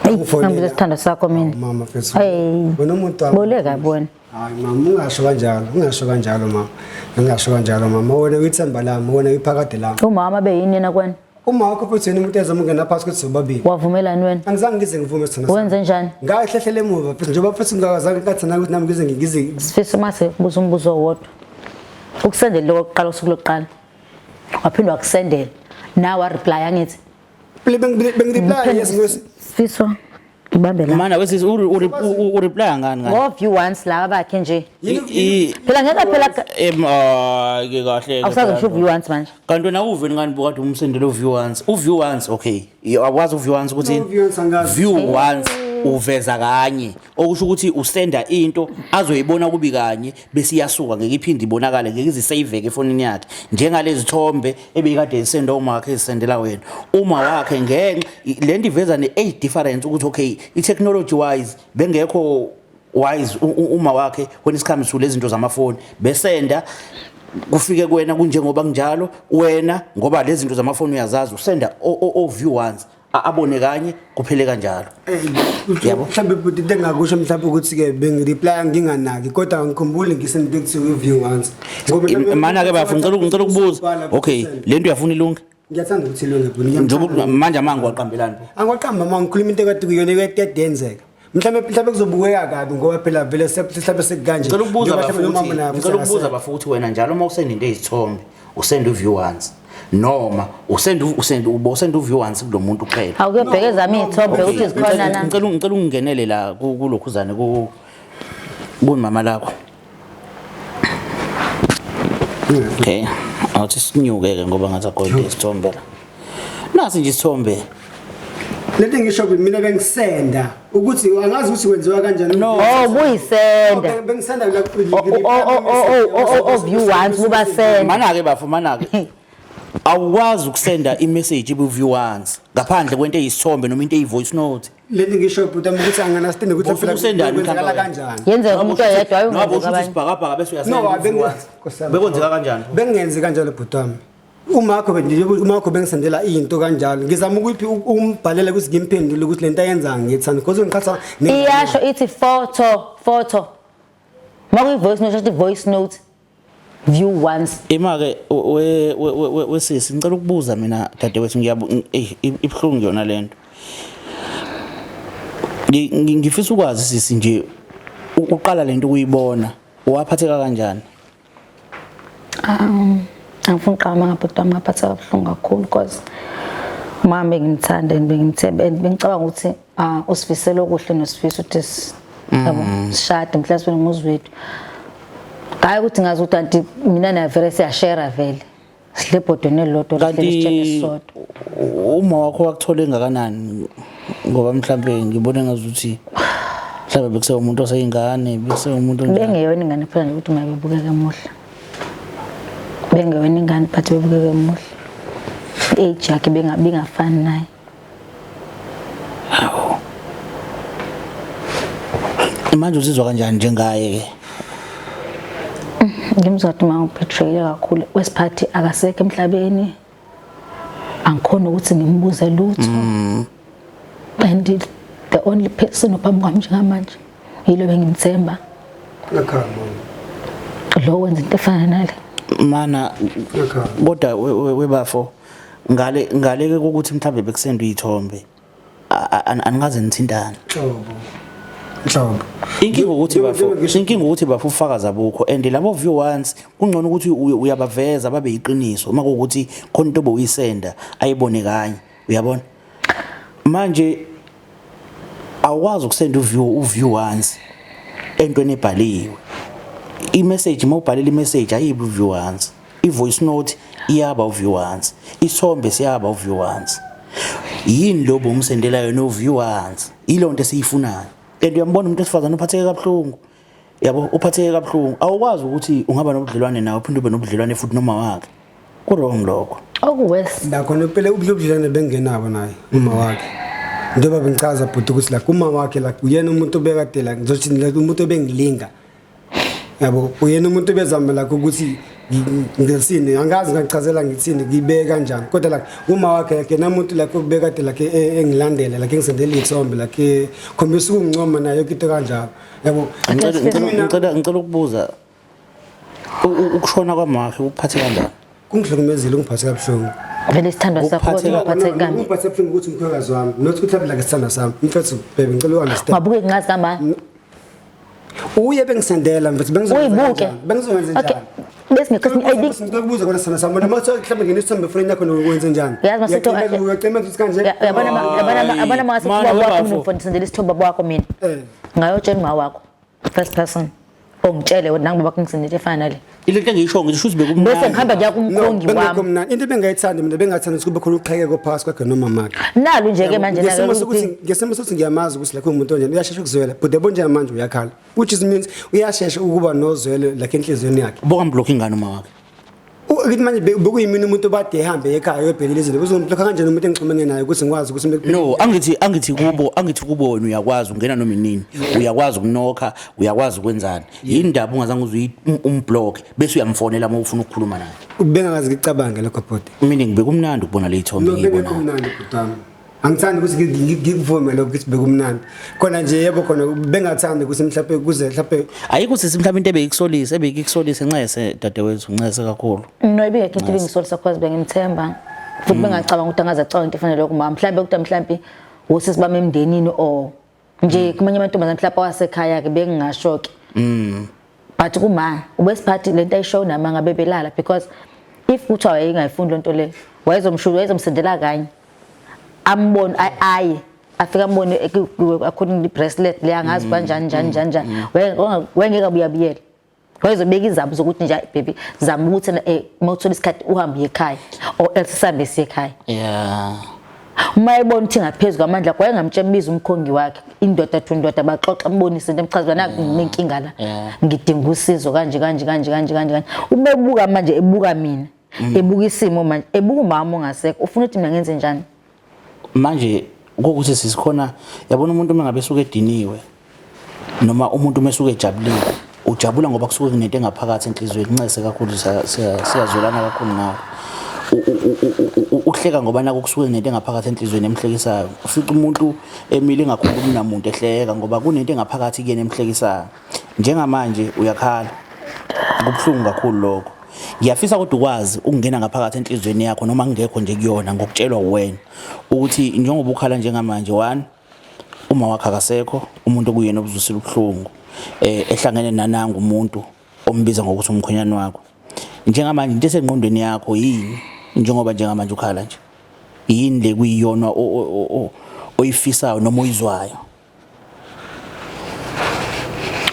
Hey, Wangifonela. ngibuza isithando sakho mina. Mama mfethu. Hey. Wena umuntu wami. Boleka bona. Hayi mama, ungasho kanjalo, ungasho kanjalo mama. Ungasho kanjalo mama. Wena uyithemba lami, wena uyiphakade lami. Umama beyini yena kwena? Uma wakho futhi yena umuntu ezama ungena phakathi kwethu sobabili. Wavumelani wena? Angizange ngize ngivume sithanda sami. Wenze njani? Ngahlehlele emuva futhi njengoba futhi ngingakazange ngathanda ukuthi nami ngize Sifiso mase kubuza umbuzo owodwa. Ukusendela lokuqala usuku lokuqala. Waphinde wakusendela. Nawe wa reply angithi. Bengi-reply yes ngos Sifiso ngibambe la. Mana wesisi u-reply ngani ngani? Ngo view once laba bakhe nje. Phela ngeke phela Em ah ke kahle. Awusazi ngisho view once manje. Kanti wena uve ngani bukade umsendele view once. U view once okay. Awukwazi u view once ukuthi No, view once angazi. View once uveza kanye okusho ukuthi usenda into azoyibona kubi kanye bese iyasuka, ngeke iphinde ibonakale, ngeke izisaveke efonini yakhe, njengalezi thombe ebekade isenda uma wakhe ezisendela wena uma wakhe, ngenxa lento iveza ne-age difference ukuthi okay, i-technology wise bengekho wise uma wakhe when it comes to lezi zinto zamafoni, besenda kufike kuwena kunjengoba kunjalo wena, ngoba lezi zinto zamafoni uyazazi, usenda o view once, abone kanye kuphele kanjalo. Yabo. Mhlawumbe bhuti, into engakusho mhlawumbe ukuthi-ke bengi-reply nginganaki, kodwa ngikhumbule ngisende kuthiwa i-view once. Ngoba mhlawumbe- Mana-ke bafo, ngicela ukubuza, okay, le nto uyafuna ilunge? Ngiyathanda ukuthi ilunge bhuti. Njengoba manje amanga waqambelani? Angiwaqamba uma ngikhuluma into ekade kuyona ekade yenzeka. Mhlawumbe kuzobukeka kabi ngoba phela vele mhlawumbe sekukanje. Ngicela ukubuza Njengoba mhlawumbe bafuthi, nomama naye ngicela ukubuza futhi bafuthi, wena njalo uma usenda into eyizithombe usenda u-view once noma usenda u-view once kulo muntu kuphela? Awukuyobheka ezami iy'thombe Okay, ukuthi zikhona na. Ngicela ungingenele la kulokhuzane kumama lakho. Okay, awuthi sinyuke-ke ngoba ngathi akho isithombe la. Nasi nje isithombe. Lento engisho mina bengisenda ukuthi angazi ukuthi kwenziwa kanjani. No. Oh, buyisenda. Bengisenda. O view once kuba senda. Mana-ke bafo, mana-ke. Awukwazi ukusenda imessage ibu-view once ngaphandle kwento eyisithombe noma into eyi-voice note. Lento ngisho bhuti wami ukuthi anganastende ukuthi Usuke usendani kwenzakala mhlawumbe? kanjani. Yenzeka umuntu oyedwa Noma ayungenzeka usho ukuthi abanye. isibhakabhaka bese uyasenda No, u-view once. Bekwenzeka kanjani? Bengingenzi kanjalo bhuti wami. Umakho bengisendela into kanjalo. Ngizama ukuyiphi umbhalela ukuthi ngimphendule ukuthi lento ayenza ngithanda because ngiqhatha. Iyasho ithi photo, photo. Makuyi voice note, ithi voice note. View once. Ima-ke wesisi, ngicela ukubuza mina dadewethu, ibuhlungu yona lento. Ngifisa ukwazi sisi nje, uqala lento ukuyibona waphatheka kanjani? Angifuni uqamba ngabhuti wami, ngaphatheka kabuhlungu kakhulu because umama bengimthanda and bengimthemba and bengicabanga ukuthi usifisela okuhle nosifiso ukuthi yabo sishade mhlawumbe sibe nomuzi wethu. Hayi ukuthi ngazi ukuthi anti mina naye vele siyashare vele. Sidle ebhodweni elilodwa, Kanti sihleli isitsheni esisodwa. Uma wakho wakuthole ngakanani? Ngoba mhlambe ngibone ngazuthi mhlambe bekuse umuntu oseyingane, bekuse umuntu onjani? Bengeyona ingane phela nje ukuthi uma bebukeka emuhle. Bengeyona ingane but bebukeka emuhle. Age yakhe bengafani naye. Hawu. Manje uzizwa kanjani njengaye ke? Ngimzwa ukuthi uma ngibetrayile kakhulu wesiphathi akasekho emhlabeni. Angikhona ukuthi ngimbuze lutho. And The only person ophambi kwami njengamanje yilo bengimthemba. Ekhaya mama. Lo wenza into efana nale. Mana kodwa webafo ngale ngale ukuthi mhlambe bekusenda izithombe anikaze nithintane. Nhlobo. Nhlobo. Inkinga ukuthi bafo, inkinga ukuthi bafo ufakaza bukho and labo view once kungcono ukuthi uyabaveza babe iqiniso uma kuwukuthi khona into obuyisenda ayibone kanye uyabona. Manje awukwazi ukusenda uview once entweni ebhaliwe. I-message uma ubhalela i-message ayibi uview once. I-voice note iyaba uview once. Isithombe siyaba uview once. Yini lo bomsendela yona uview once? Ilonto esiyifunayo. And uyambona umuntu wesifazane uphatheke kabuhlungu. Yabo uphatheke kabuhlungu. Awukwazi ukuthi ungaba nobudlelwane nawe uphinde ube nobudlelwane futhi noma wakhe. Ku-wrong lokho. Okuworse. La khona phela ubudlelwane bengenabo naye uma wakhe. Njengoba bengichaza bhuti ukuthi la uma wakhe la uyena umuntu obekade la ngizothi la umuntu obengilinga. Yabo uyena umuntu obezama la ukuthi ngithini angazi ngachazela ngithini ngibeke kanjani kodwa la uma wakhe yena umuntu la obekade la engilandela la ngisendela ithombe la khombisa ukungincoma naye yonke into kanjalo. Yabo ngicela ukubuza ukushona kwamakhe ukuphathe kanjani? Kungihlukumezile, ungiphathe kabuhlungu. Vele isithandwa sakho kodwa ungiphathe kabi. Ungiphathe kabuhlungu ukuthi umkhwekazi wami, not ukuthi like isithandwa sami. Mfethu baby ngicela u-understand. Ngabuke ngingazi kama. Uye bengisendela mfethu bengizokwenza Uyibuke. kanjani? Bengizokwenza Okay. njani? Bese ngekho I think Ngicela ukubuza kona sithanda sami. Noma kuthiwa mhlawumbe nginesithombe efonini yakho nokwenze njani? Yazi mase kuthiwa- Uyacima ukuthi kanje? Yabona yabona yabona mase Mana, ubaba wakho webafo. mina ungifundisile isithombe baba wakho mina. Ngayotshela uma wakho first person ongitshele wena nangu baba ngisendele into efana nale. Ile nto engiyisho ngisho ukuthi bekumnandi. Bese ngihamba ngiya No, kumkhongi bengekho wami. mnandi. Into ebengayithandi mina bengathanda ukuthi kube khona uqhekeko phakathi kwakhe nomamakhe. Nalo nje ke manje Ngesimo nalo sokuthi ngesimo sokuthi ngiyamazi ukuthi like umuntu onjani uyashesha ukuzwela but yabo nje manje uyakhala which is means uyashesha ukuba nozwelo like enhliziyweni yakhe. Bokamblokha ingane uma wakhe. Ukuthi manje bekuyimina umuntu obade ehambe ekhaya uyobhekela izinto uzomblokha kanjani umuntu engixhumene naye ukuthi ngikwazi ukuthi No, angithi kubo wena uyakwazi ungena noma inini, uyakwazi ukunokha, uyakwazi ukwenzani. Yini ndaba ungazange uze umblock bese uyamfonela uma ufuna ukukhuluma naye. Bengakazi ngicabange lokho bhuti. Meaning bekumnandi ukubona le ithombe No, ngiyibona. bekumnandi bhuti wami. Angithandi ukuthi ngikuvume lokho ukuthi bekumnandi. Khona nje yebo khona bengathandi ukuthi mhlawumbe kuze mhlawumbe Ayikho sisi mhlawumbe into ebeyikusolisa ebeyikusolisa ncese dadewethu ncese kakhulu. No ibingekho into ebingisolisa cause bengimthemba. Futhi bengacabanga ukuthi angaze acabanga into efanele kumama. Mhlawumbe ukuthi mhlawumbe usisi bami emndenini or nje kumanye amantombazane mhlawumbe awasekhaya ke bengingasho ke. But kuma ubesiphathi lento ayishow nama ngabe belala because if kuthiwa wayengayifuni lento le wayezomshuza wayezomsendela kanye. Ambone aye afika ambone according to bracelet le angazi kanjani njani njani njani wayengeke abuyabuyele. Wayezobeka izabo zokuthi nje baby zama ukuthi uma uthola isikhathi uhambe uye ekhaya or else sihambe siye ekhaya. Yeah. Uma ebona ukuthi ngaphezulu kwamandla akhe wayengamtshela biza umkhongi wakhe indoda to indoda baxoxa ambonise into emchaza naku nginenkinga la ngidinga usizo kanje kanje kanje kanje kanje kanje. Uma ebuka manje ebuka mina ebuka isimo manje ebuka umama ongasekho ufuna ukuthi mina ngenze njani? Manje kokuthi sisikhona yabona umuntu uma ngabe esuke ediniwe noma umuntu uma esuke ejabulile ujabula ngoba kusuke kunento engaphakathi enhliziyweni incese kakhulu siyazwelana kakhulu nawe. Uhleka ngoba nako kusuke kunento engaphakathi enhliziyweni emhlekisayo. Ufica umuntu emile engakhulumi namuntu ehleka ngoba kunento engaphakathi kuyena emhlekisayo. Njengamanje uyakhala kubuhlungu kakhulu lokho. Ngiyafisa kodwa ukwazi ukungena ngaphakathi enhliziyweni yakho noma ngingekho nje kuyona ngokutshelwa uwena ukuthi njengoba ukhala njengamanje one uma wakhe akasekho umuntu okuyena obuzwisile ubuhlungu ehlangene nanangu umuntu ombiza ngokuthi umkhwenyana wakho. Njengamanje into esengqondweni yakho yini njengoba njengamanje ukhala nje? Yini le kuyiyona oyifisayo noma oyizwayo?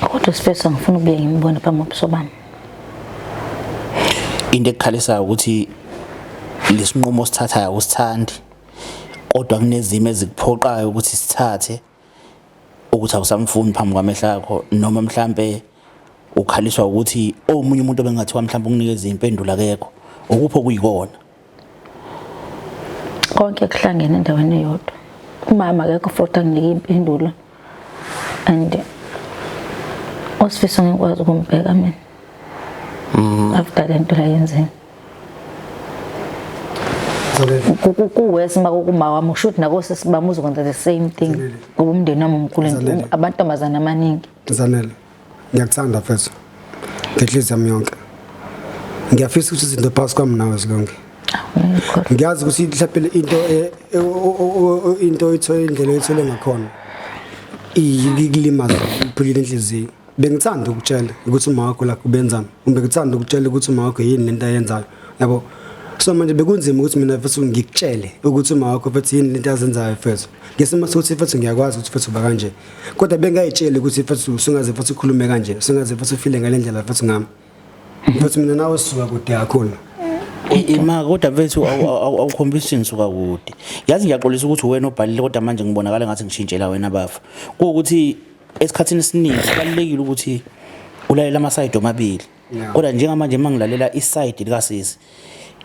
Kodwa Sifiso ngifuna ukubuye ngimbone phambi kobuso bami. Into ekukhalisayo ukuthi lesinqumo osithathayo awusithandi kodwa kunezimo ezikuphoqayo ukuthi sithathe ukuthi awusamfuni phambi kwamehlo akho noma mhlambe ukhaliswa ukuthi omunye umuntu obengathiwa mhlambe ukunikeza impendulo akekho ukupho kuyikona. Konke kuhlangene endaweni eyodwa. Umama akekho futhi anginike impendulo and uSifiso ngikwazi ukumbheka mina. After le nto la yenzeni. Kuwesi uma kuma wami kusho ukuthi nakosisi bami uzokwenza the same thing ngoba umndeni wami umkhulu, amantombazane amaningi. Zanele, ngiyakuthanda mfethu ngenhliziyo yami yonke. Ngiyafisa ukuthi izinto phakathi kwami nawe zilunge. Ngiyazi ukuthi mhlawumbe into into oyithole, indlela oyithole ngakhona ikulimaza, iphulile inhliziyo. Bengithanda ukutshela ukuthi uma wakho lakho ubenzani, bengithanda ukutshela ukuthi uma wakho yini lento ayenzayo, yabo. So manje bekunzima ukuthi mina futhi ngikutshele ukuthi uma wakho futhi yini lento azenzayo mfethu, ngesimo sokuthi futhi ngiyakwazi ukuthi futhi uba kanje, kodwa bengayitsheli ukuthi futhi usungaze futhi ukhulume kanje, usungaze futhi ufile ngale ndlela futhi ngami. Futhi mina nawe sisuka kude kakhulu. Ima kodwa mfethu, awukhombisi ngisuka kude. Yazi ngiyaxolisa ukuthi wena obhalile, kodwa manje ngibonakala ngathi ngishintshela wena bafa. Kuwukuthi esikhathini esiningi kubalulekile ukuthi ulalela ama-side omabili. Kodwa njengamanje uma ngilalela i-side likasisi,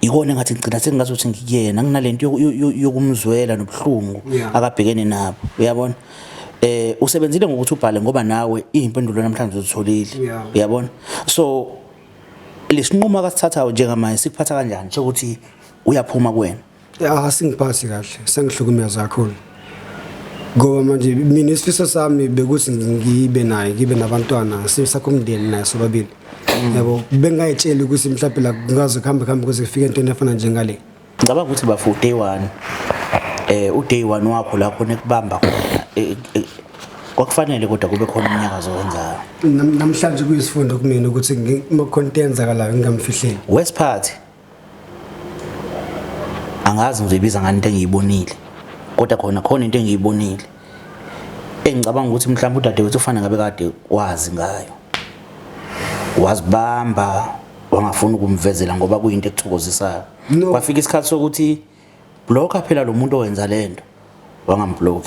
ikona engathi ngigcina sengingazuthi ngikuyena, nginalento yokumzwela nobuhlungu akabhekene nabo, uyabona. Usebenzile ngokuthi ubhale ngoba nawe iy'mpendulo namhlanje uzitholile, uyabona. So lesinqumo akasithathayo njengamanje sikuphatha kanjani sokuthi uyaphuma kuwena? Ya, asingiphathi kahle, sengihlukumeza kakhulu. Ngoba manje mina isifiso sami bekuthi ngibe naye, ngibe nabantwana, sisakho umndeni naye sobabili. Yabo, bengayitsheli ukuthi mhlawumbe la kungaze kuhambe kuhambe kuze kufike entweni efana njengale. Ngicabanga ukuthi bafu day 1, u day 1 wakho la khona ekubamba khona, kwakufanele kodwa kube khona umnyakazo owenzayo. Namhlanje kuyisifundo kumina ukuthi uma kukhona into eyenzakalayo ngingamfihleli. Wesiphathi angazi ngizoyibiza ngani into engiyibonile, kodwa khona khona into engiyibonile engicabanga ukuthi mhlawumbe udadewethu ufana ngabe kade wazi ngayo, wazibamba wangafuni ukumvezela ngoba kuyinto ekuthokozisayo. No. Kwafika isikhathi sokuthi blocka phela lo muntu owenza lento, wangamblock,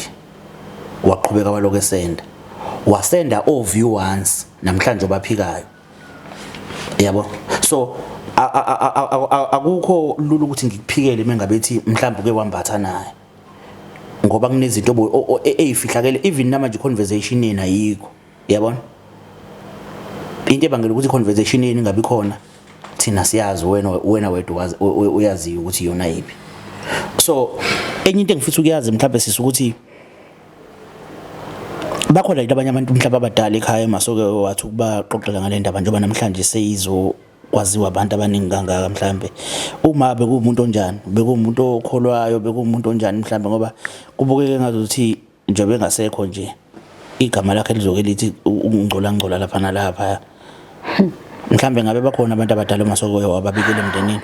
waqhubeka walokhu esenda, wasenda o view once namhlanje obaphikayo, yabo. So akukho lula ukuthi ngikuphikele mengabe ethi mhlawumbe uke wambatha naye, ngoba kunezinto ezifihlakele, even namanje conversation yena ayikho, yabona. Into ebangela ukuthi conversation yenu ingabi khona thina siyazi, wena wedwa uyaziyo ukuthi iyona yiphi. So enye into engifisa ukuyazi mhlawumbe sisi ukuthi bakhona yini abanye abantu mhlawumbe abadala ekhaya emasoke wathi ukubaxoxela ngale ndaba, njengoba namhlanje seyizokwaziwa abantu abaningi kangaka. Mhlambe uma bekuwumuntu onjani, bekuwumuntu okholwayo, bekuwumuntu onjani mhlambe, ngoba kubukeke ngazuthi njengoba engasekho nje igama lakhe lizoke lithi ukungcola ngcola lapha nalapha. Mhlambe ngabe bakhona abantu abadala emasoke wababikela emndenini?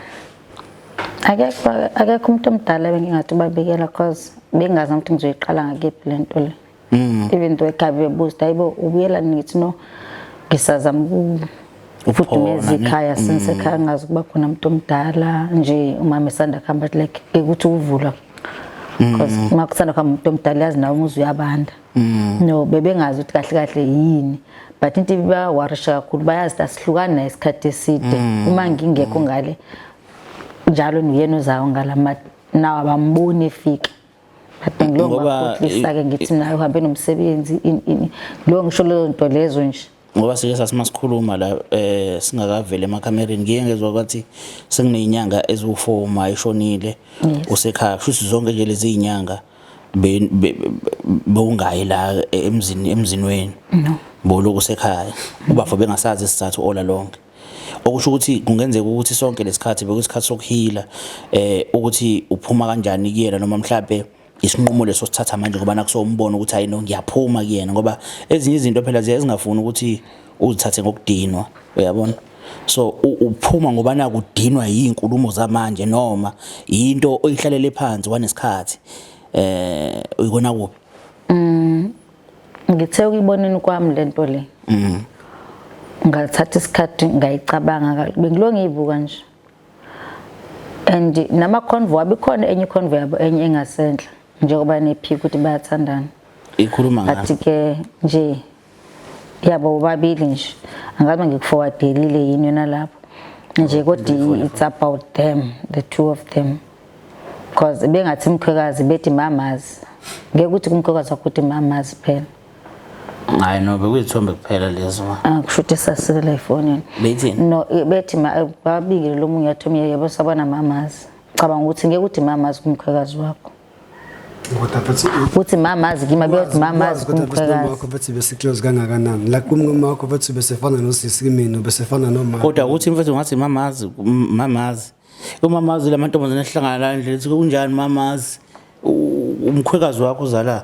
Akekho umuntu omdala bengingathi ubabikela, cause bengazi ukuthi ngizoyiqala ngakephi le nto le. Even though ekhaya bebuza, hayibo ubuyela nini, ngithi no, ngisazama ukufudumeza Ukuphona, ne? ikhaya since ekhaya ngazi ukuba khona umuntu omdala nje, umama esanda kuhamba, like ukuthi ukuvulwa, because uma kusanda kuhamba umuntu omdala yazi nawe umuzi uyabanda. No, bebengazi ukuthi kahle kahle yini, but into ibawarisha kakhulu, bayazi ukuthi asihlukani naye isikhathi eside, uma ngingekho ngale njalo nguyena ozayo ngala, nawo abamboni efika, but ngilo ngibakhohlisa-ke ngithi naye uhambe nomsebenzi ini ini, lo ngisho lezo nto lezo nje. Ngoba sike sathi masikhuluma la singakaveli emakhamereni, ngiye ngezwa kwathi sekunezinyanga eziwu4 ma eshonile usekhaya, kusho ukuthi zonke nje lezi zinyanga bewungayi la emzini wenu. No. Boloku usekhaya, ubafo bengasazi isizathu ola lonke, okusho ukuthi kungenzeka ukuthi sonke lesikhathi bekuyisikhathi sokuhila, ukuthi uphuma kanjani kuyena, noma mhlambe isinqumo leso sithatha manje ngoba nakusombono ukuthi hayi no, ngiyaphuma kuyena, ngoba ezinye izinto phela ziye zingafuni ukuthi uzithathe ngokudinwa, uyabona. So uphuma ngoba nakudinwa yizinkulumo zamanje noma into oyihlalele phansi wanesikhathi, uyikona kuphi? Ngithe ukuyiboneni kwami lento le, ngathatha isikhathi ngayicabanga, bengilo ngiyibuka nje and nama-convo abo, ikhona enye i-convo yabo enye engasenhla njengoba nephika ukuthi bayathandana. Ikhuluma ngani? But ke nje yabo bobabili nje, angabe ngikuforwardelile yini yona lapho nje, kodwa it's about them, the two of them, because bengathi mkhwekazi bethi mamazi, ngeke ukuthi kumkhwekazi wakho uthi mamazi phela. Hayi no, bekuyithombe kuphela lezo. Ah, kusho ukuthi sasile efonini. Bethini? No, bethi babikile lo munye wathi omunye yebo sabona mamazi. Cabanga ukuthi ngeke uthi mama azi kumkhwekazi wakho. Kodwa futhi Uthi mama azi kimi, abuye mama azi kodwa futhi noma kumkhwekazi. wakho futhi bese-close kangakanani, like kumngoma wakho futhi besefana nosisi kimina, besefana nomama. Kodwa ukuthi mfethu ngathi mamazi, mamazi, umamazi lamantombazane ehlangana la endleleni, ethi kunjani mamazi, umkhwekazi wakho uzala.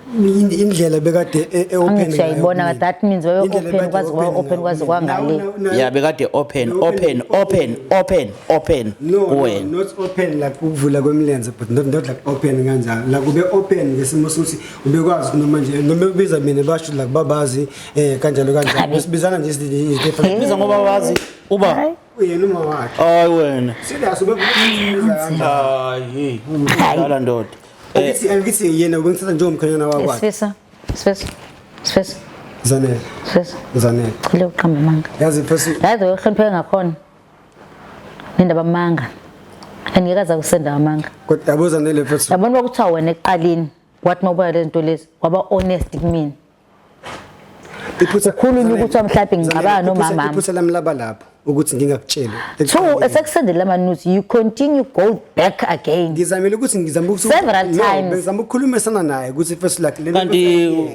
Indlela bekade e-open. Angithi uyayibona, that means babe open, kwazi kwa open, kwazi kwangale. Ya, bekade open, open, open, open, open. No, no, Kuwena. Not open like ukuvula kwemilenze, but not like open kanjalo, like ube open ngesimo sokuthi ubekwazi noma nje noma ubiza mina basho like babazi kanjalo kanjalo. Habi. Sibizana nje different. Biza ngoba wazi uba Hayi. Uyena uma wakhe. Hayi wena. Serious, ubebiza kanjalo. Hayi, umdala ndoda. Angithi yena ubengithatha njengomkhwenyana wakwakhe. Sifisa, Sifisa, Sifisa, Zanele. Sifisa. Zanele. Chile uqamba amanga. Yazi first. Yazi uyohlonipheka ngakhona. Nindaba amanga. Angeke aze akusenda amanga. Kodwa yabo Zanele first. Yabona ukuthiwa wena ekuqaleni wathi mawubona lezi zinto lezi waba honest kumina. Iphutha Ukhulunywa ukuthi mhlawumbe ngixabana nomama. Iphutha lami laba lapho ukuthi ngingakutsheli. Two, esekusendela ama news, you continue go back again. Ngizamile ukuthi ngizama ukuthi Several No, times. bengizama ukukhulumisana naye ukuthi first like le Kanti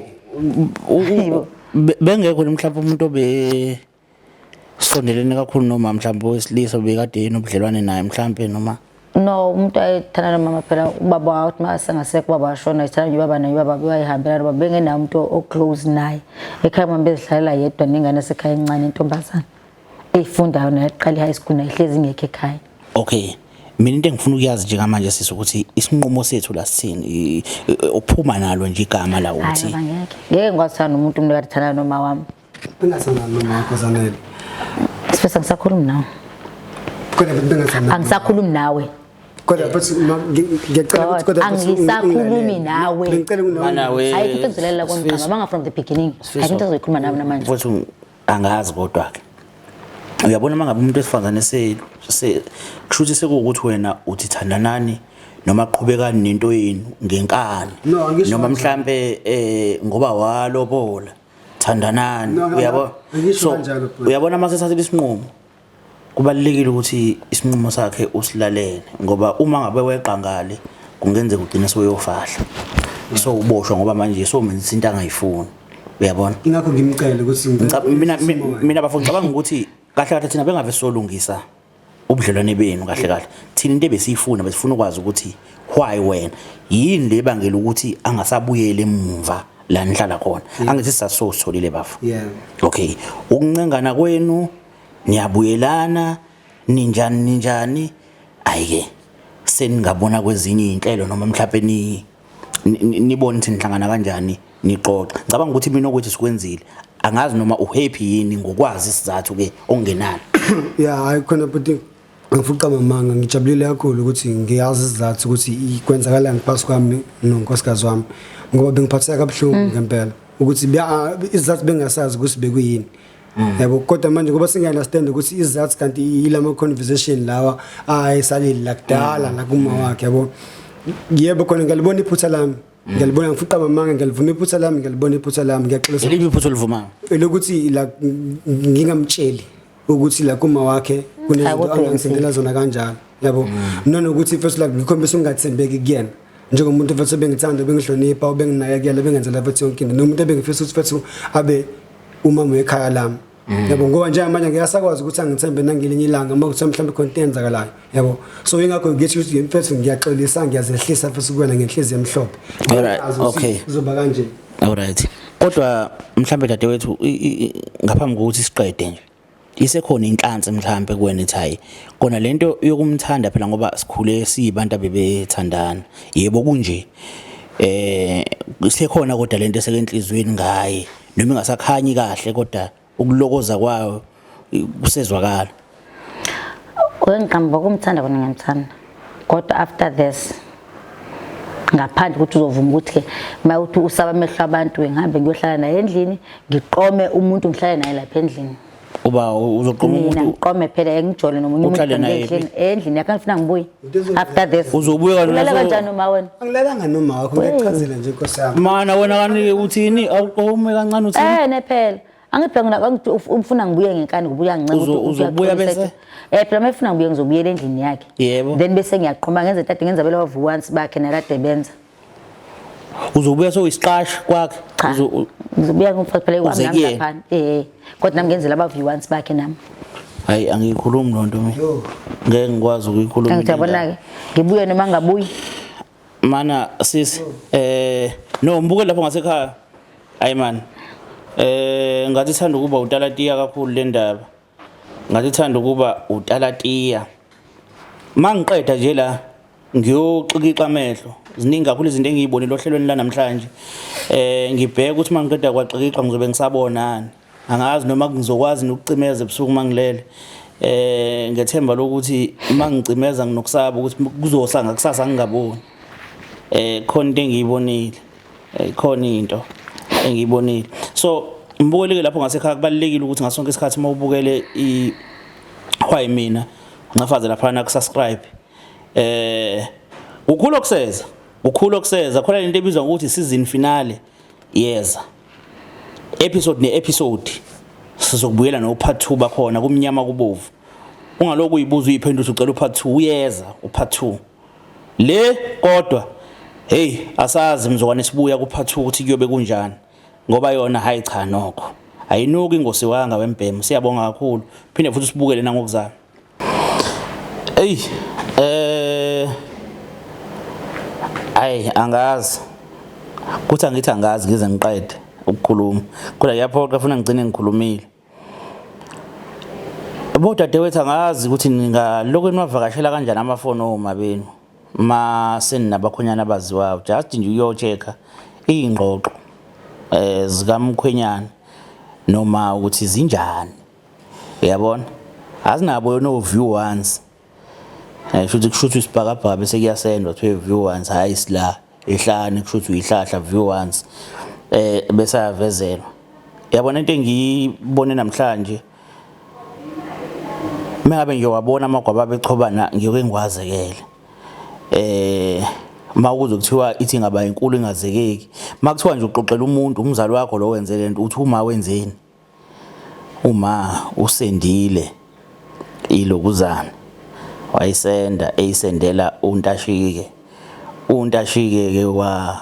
bengekho mhlawumbe umuntu obe sondelene kakhulu noma mhlawumbe owesilisa obekade enobudlelwane naye mhlawumbe noma No, umuntu ayethanda nomama phela ubaba wathi masengasekho ubaba washona, ethanda nje ubaba naye, ubaba bayihambela ubaba bengenawo umuntu o-close naye. Ekhaya mama bezihlalela yedwa nengane yasekhaya encane intombazana. Eyifundayo naye eqala i-high school naye ihlezi ingekho ekhaya. Okay. Mina into engifuna ukuyazi njengamanje sisi ukuthi isinqumo sethu la sithini, uphuma nalo nje igama la Hayi uthi baba ngeke. Ngeke ngikwazi nomuntu umuntu kade ethandana noma wami. Bengathandani noma wakho Zanele. Sifisa ngisakhulumi nawe. Kodwa futhi bengathandani. Angisakhulumi nawe. Kodwa futhi ngiyacela ukuthi kodwa futhi Angisakhulumi ungilalele. nawe. Bengicela ukuthi Mana we Ayikho into engizolela Sifiso. kona manga from the beginning. Ayikho into ezoyikhuluma nawe namanje. Mfowethu angazi kodwa ke. Uyabona mangabe umuntu wesifazane se kusho ukuthi sekuwukuthi wena uthi thandanani noma qhubekani nento yenu ngenkani No, angisho noma kanjalo. mhlambe ngoba walobola thandanani, No, no, uyabo, angisho so kanjalo, bhuti. uyabona mase thatha isinqumo kubalulekile ukuthi isinqumo sakhe usilalele ngoba uma ngabe weqa ngale kungenzeka ugcine sewuyofahla so uboshwa ngoba manje somenza into angayifuni, uyabona. Ingakho ngimcele ukuthi Mina bafo ngicabanga ukuthi kahle kahle thina bengave solungisa ubudlelwane benu kahle kahle thina into ebesiyifuna besifuna ukwazi ukuthi why wena yini le bangela ukuthi angasabuyele emumva la nihlala khona, angithi sisasotholile bafo. Okay, ukuncengana kwenu niyabuyelana ninjani ninjani, ayike seningabona kwezinye inhlelo noma mhlawumbe nibone ukuthi nihlangana kanjani nixoxe. Ngicabanga ukuthi mina ukuthi sikwenzile angazi noma uhappy yini ngokwazi isizathu ke ongenalo. Yeah, hayi khona bhuti ngifuqa mamanga, ngijabulile kakhulu ukuthi ngiyazi isizathu ukuthi kwenzakalani phakathi kwami nonkosikazi wami ngoba bengiphatheka kabuhlungu ngempela ukuthi isizathu bengasazi ukuthi bekuyini. Yabo, kodwa manje ngoba singayi-understand ukuthi isizathu kanti ilama conversation lawa ayisalile la kudala la kuma wakhe, yabo. Yebo khona ngiyalibona iphutha lami. Ngiyalibona, ngifuqa mamanga, ngiyalivuma iphutha lami, ngiyalibona iphutha lami, ngiyaxolisa. Eliphi iphutha olivumayo? Elokuthi la ngingamtsheli ukuthi la kuma wakhe kunezinto Akukho angangisendela zona kanjalo, yabo. Nanokuthi first like ngikhombisa ukungathembeki kuyena njengomuntu futhi obengithanda, obengihlonipha, obenginakekela, obengenzela futhi yonke into, nomuntu ebengifisa ukuthi futhi abe umama wekhaya lami, yabo, ngoba njengamanje ngiyasakwazi ukuthi angithembe nangelinye ilanga uma kuthiwa mhlawumbe khona into eyenzakalayo, yabo. So ingakho ngithi ukuthi mfethu ngiyaxolisa, ngiyazehlisa futhi kuwena ngenhliziyo emhlophe. Alright, Ngiyazi ukuthi okay. kuzoba kanje. Alright. Kodwa mhlambe dadewethu ngaphambi kokuthi siqede nje isekhona inhlansi mhlambe kuwena ethi hayi kona lento yokumthanda phela ngoba sikhule siyibantu abebethandana, yebo kunje isekhona kodwa lento esekenhlizweni ngaye noma ingasakhanyi kahle kodwa ukulokoza kwayo kusezwakala. Ngiqamba ukumthanda kona ngiyamthanda kodwa after this ngaphandle ukuthi uzovuma ukuthi ke mawuthi usaba amehlo abantu ngihambe ngiyohlala naye endlini ngiqome umuntu ngihlale naye lapha endlini. Uba uzoqoma Mina umuntu ngiqome phela ngijole nomunye umuntu Uhlale naye endlini, endlini yakhe ngifuna ngibuye after this. Uzobuya kanti Ulala uzo- kanjani uma wena? Angilalanga noma wakho, ngiyachazela nje inkosi yami. Mana wena kanti uthini? Awuqome kancane uthini? Ne phela. Angithi phela ngina angithi ufuna ngibuye ngenkani ngoba uyangincela ukuthi Uzobuya uyaxolisa bese? ethi- Eh phela uma efuna ngibuye ngizobuyela endlini yakhe. Yebo. Then bese ngiyaqhuma ngenze tade ngenza bela bavuwansi bakhe nakade benza. Uzobuya sowisiqashi kwakhe. Cha. Ngizobuya ngomfazi phela kwami Uze nami kuyena. lapha. Eh kodwa nami ngenzela abavuwansi bakhe nami. Hayi angiyikhulumi loo nto mina. Ngeke ngikwazi ukuyikhuluma. Angithi into yabona ke ngibuye noma ngabuyi. Mana sisi no mbuke lapho ngasekhaya. Hayi man. Ngathi ithanda ukuba utalatiya kakhulu le ndaba. Ngathi ithanda ukuba utalatiya. Mangiqeda nje la ngiyoxikixa amehlo. Ziningi kakhulu izinto engiyibonile ohlelweni la namhlanje. Ngibheka ukuthi mangiqeda kwaxikixa ngizobe ngisabonani. Angazi noma ngizokwazi nokucimeza ebusuku mangilele. Ngethemba lokuthi mangicimeza nginokusaba ukuthi kuzosa ngakusasa ngingaboni. Khona into engiyibonile. Khona into engiyibonile. So mbukeleke lapho ngasekhaya kubalulekile ukuthi ngasonke isikhathi uma ubukele i Why mina ncafaze lapha na kusubscribe. Ukhulu okuseza, ukhulu okuseza khona lento ebizwa ngokuthi season finale yeza. Episode ne episode sizokubuyela no part 2 bakhona kumnyama kubovu. Ungaloku uyibuza uyiphendula ucela upart 2 uyeza upart 2. Le kodwa hey asazi mzokwane sibuya ku part 2 ukuthi kuyobe kunjani ngoba yona hayi cha nokho ayinuki ingosiwanga wembhemu. Siyabonga kakhulu, phinde futhi sibukele nangokuzana. Ey ayi angazi kuthi angithi angazi ngize ngiqede ukukhuluma kodwa kuyaphoqa funa ngigcine ngikhulumile. Bodadewethu angazi ukuthi ningalokhu niwavakashela kanjani amafoni oma benu ma seninabakhwenyana abaziwayo, just nje uyo-check-a iy'ngxoxo zikamkhwenyana noma ukuthi zinjani, uyabona azinabo no view once. Shuthi kushuthi isibhakabhaka bese kuyasendwa kuthiwe view once, hhayi sila ehlane kushuthi uyihlahla view once bese ayavezelwa. Yabona into engiyibone namhlanje, mengabe ngiyowabona amagwababa echobana ngiyoke ngiwazekele. Ma kuze kuthiwa ithi ingaba inkulu ingazekeki, makuthiwa nje uxoxela umuntu umzali wakho lo wenze lento uthi uma wenzeni, uma usendile ilokuzana wayisenda eyisendela uNtashike, uNtashike ke wa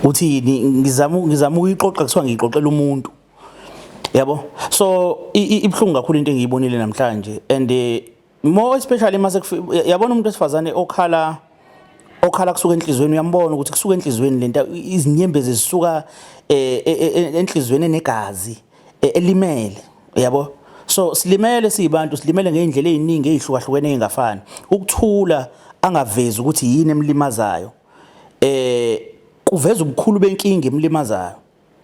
uthini ngizama ukuyixoxa kuthiwa ngiyixoxela umuntu, yabo. So ibuhlungu kakhulu into engiyibonile namhlanje and more especially mase yabona umuntu wesifazane okhala kusuka enhlizweni, uyambona ukuthi kusuka enhlizweni lento, izinyembezi zisuka enhlizweni enegazi elimele, yabo. So silimele siyibantu, silimele ngeindlela eziningi ezihlukahlukene ezingafani. Ukuthula angavezi ukuthi yini emlimazayo kuveza ubukhulu benkinga emlimazayo,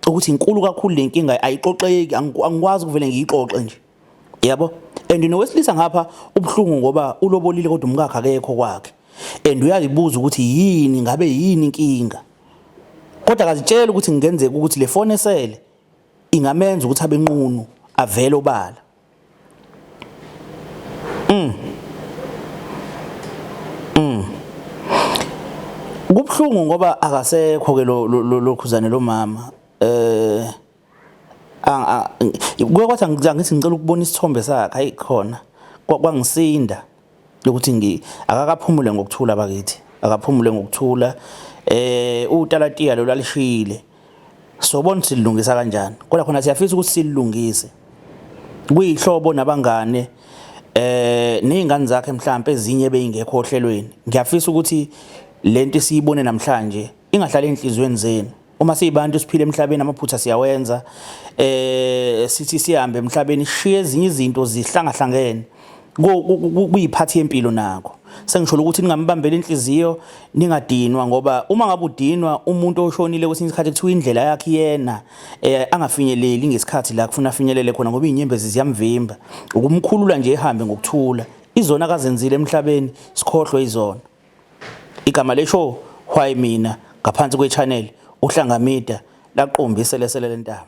ukuthi inkulu kakhulu lenkinga ayixoxeki, angikwazi ukuvele ngiyixoxe nje, yabo. And nowesilisa ngapha ubuhlungu ngoba ulobolile kodwa umkakhe akekho kwakhe, and uyazibuza ukuthi yini ngabe yini inkinga, kodwa akazitshela ukuthi kungenzeka ukuthi le phone esele ingamenza ukuthi abe nqunu avele obala. Kubuhlungu ngoba akasekho ke lo lokhuzane lo mama. Kuye kwathi angithi ngicela ukubona isithombe sakhe, hayi khona kwangisinda ukuthi akakaphumule ngokuthula bakithi, akaphumule ngokuthula. Utalatiya lo lalishiyile, sobona silungisa kanjani, kodwa khona siyafisa ukuthi silungise kuyihlobo nabangane nezingane zakhe mhlawumbe ezinye beyingekho ohlelweni. Ngiyafisa ukuthi lento esiyibone namhlanje ingahlali enhlizweni zenu. Uma siyibantu siphila emhlabeni amaphutha siyawenza, sithi sihambe emhlabeni sishiye ezinye izinto zihlangahlangene, kuyiphathi yempilo nakho. Sengisho ukuthi ningambambeli inhliziyo, ningadinwa, ngoba uma ngabe udinwa umuntu oshonile kwesinye isikhathi kuthiwa indlela yakhe yena angafinyeleli ngesikhathi la kufuna afinyelele khona ngoba izinyembezi ziyamvimba. Ukumkhulula nje ehambe ngokuthula, izona akazenzile emhlabeni sikhohlwe izona. Igama lesho why mina ngaphansi kwe-channel uHlanga Media laqomba iselesele lentaba.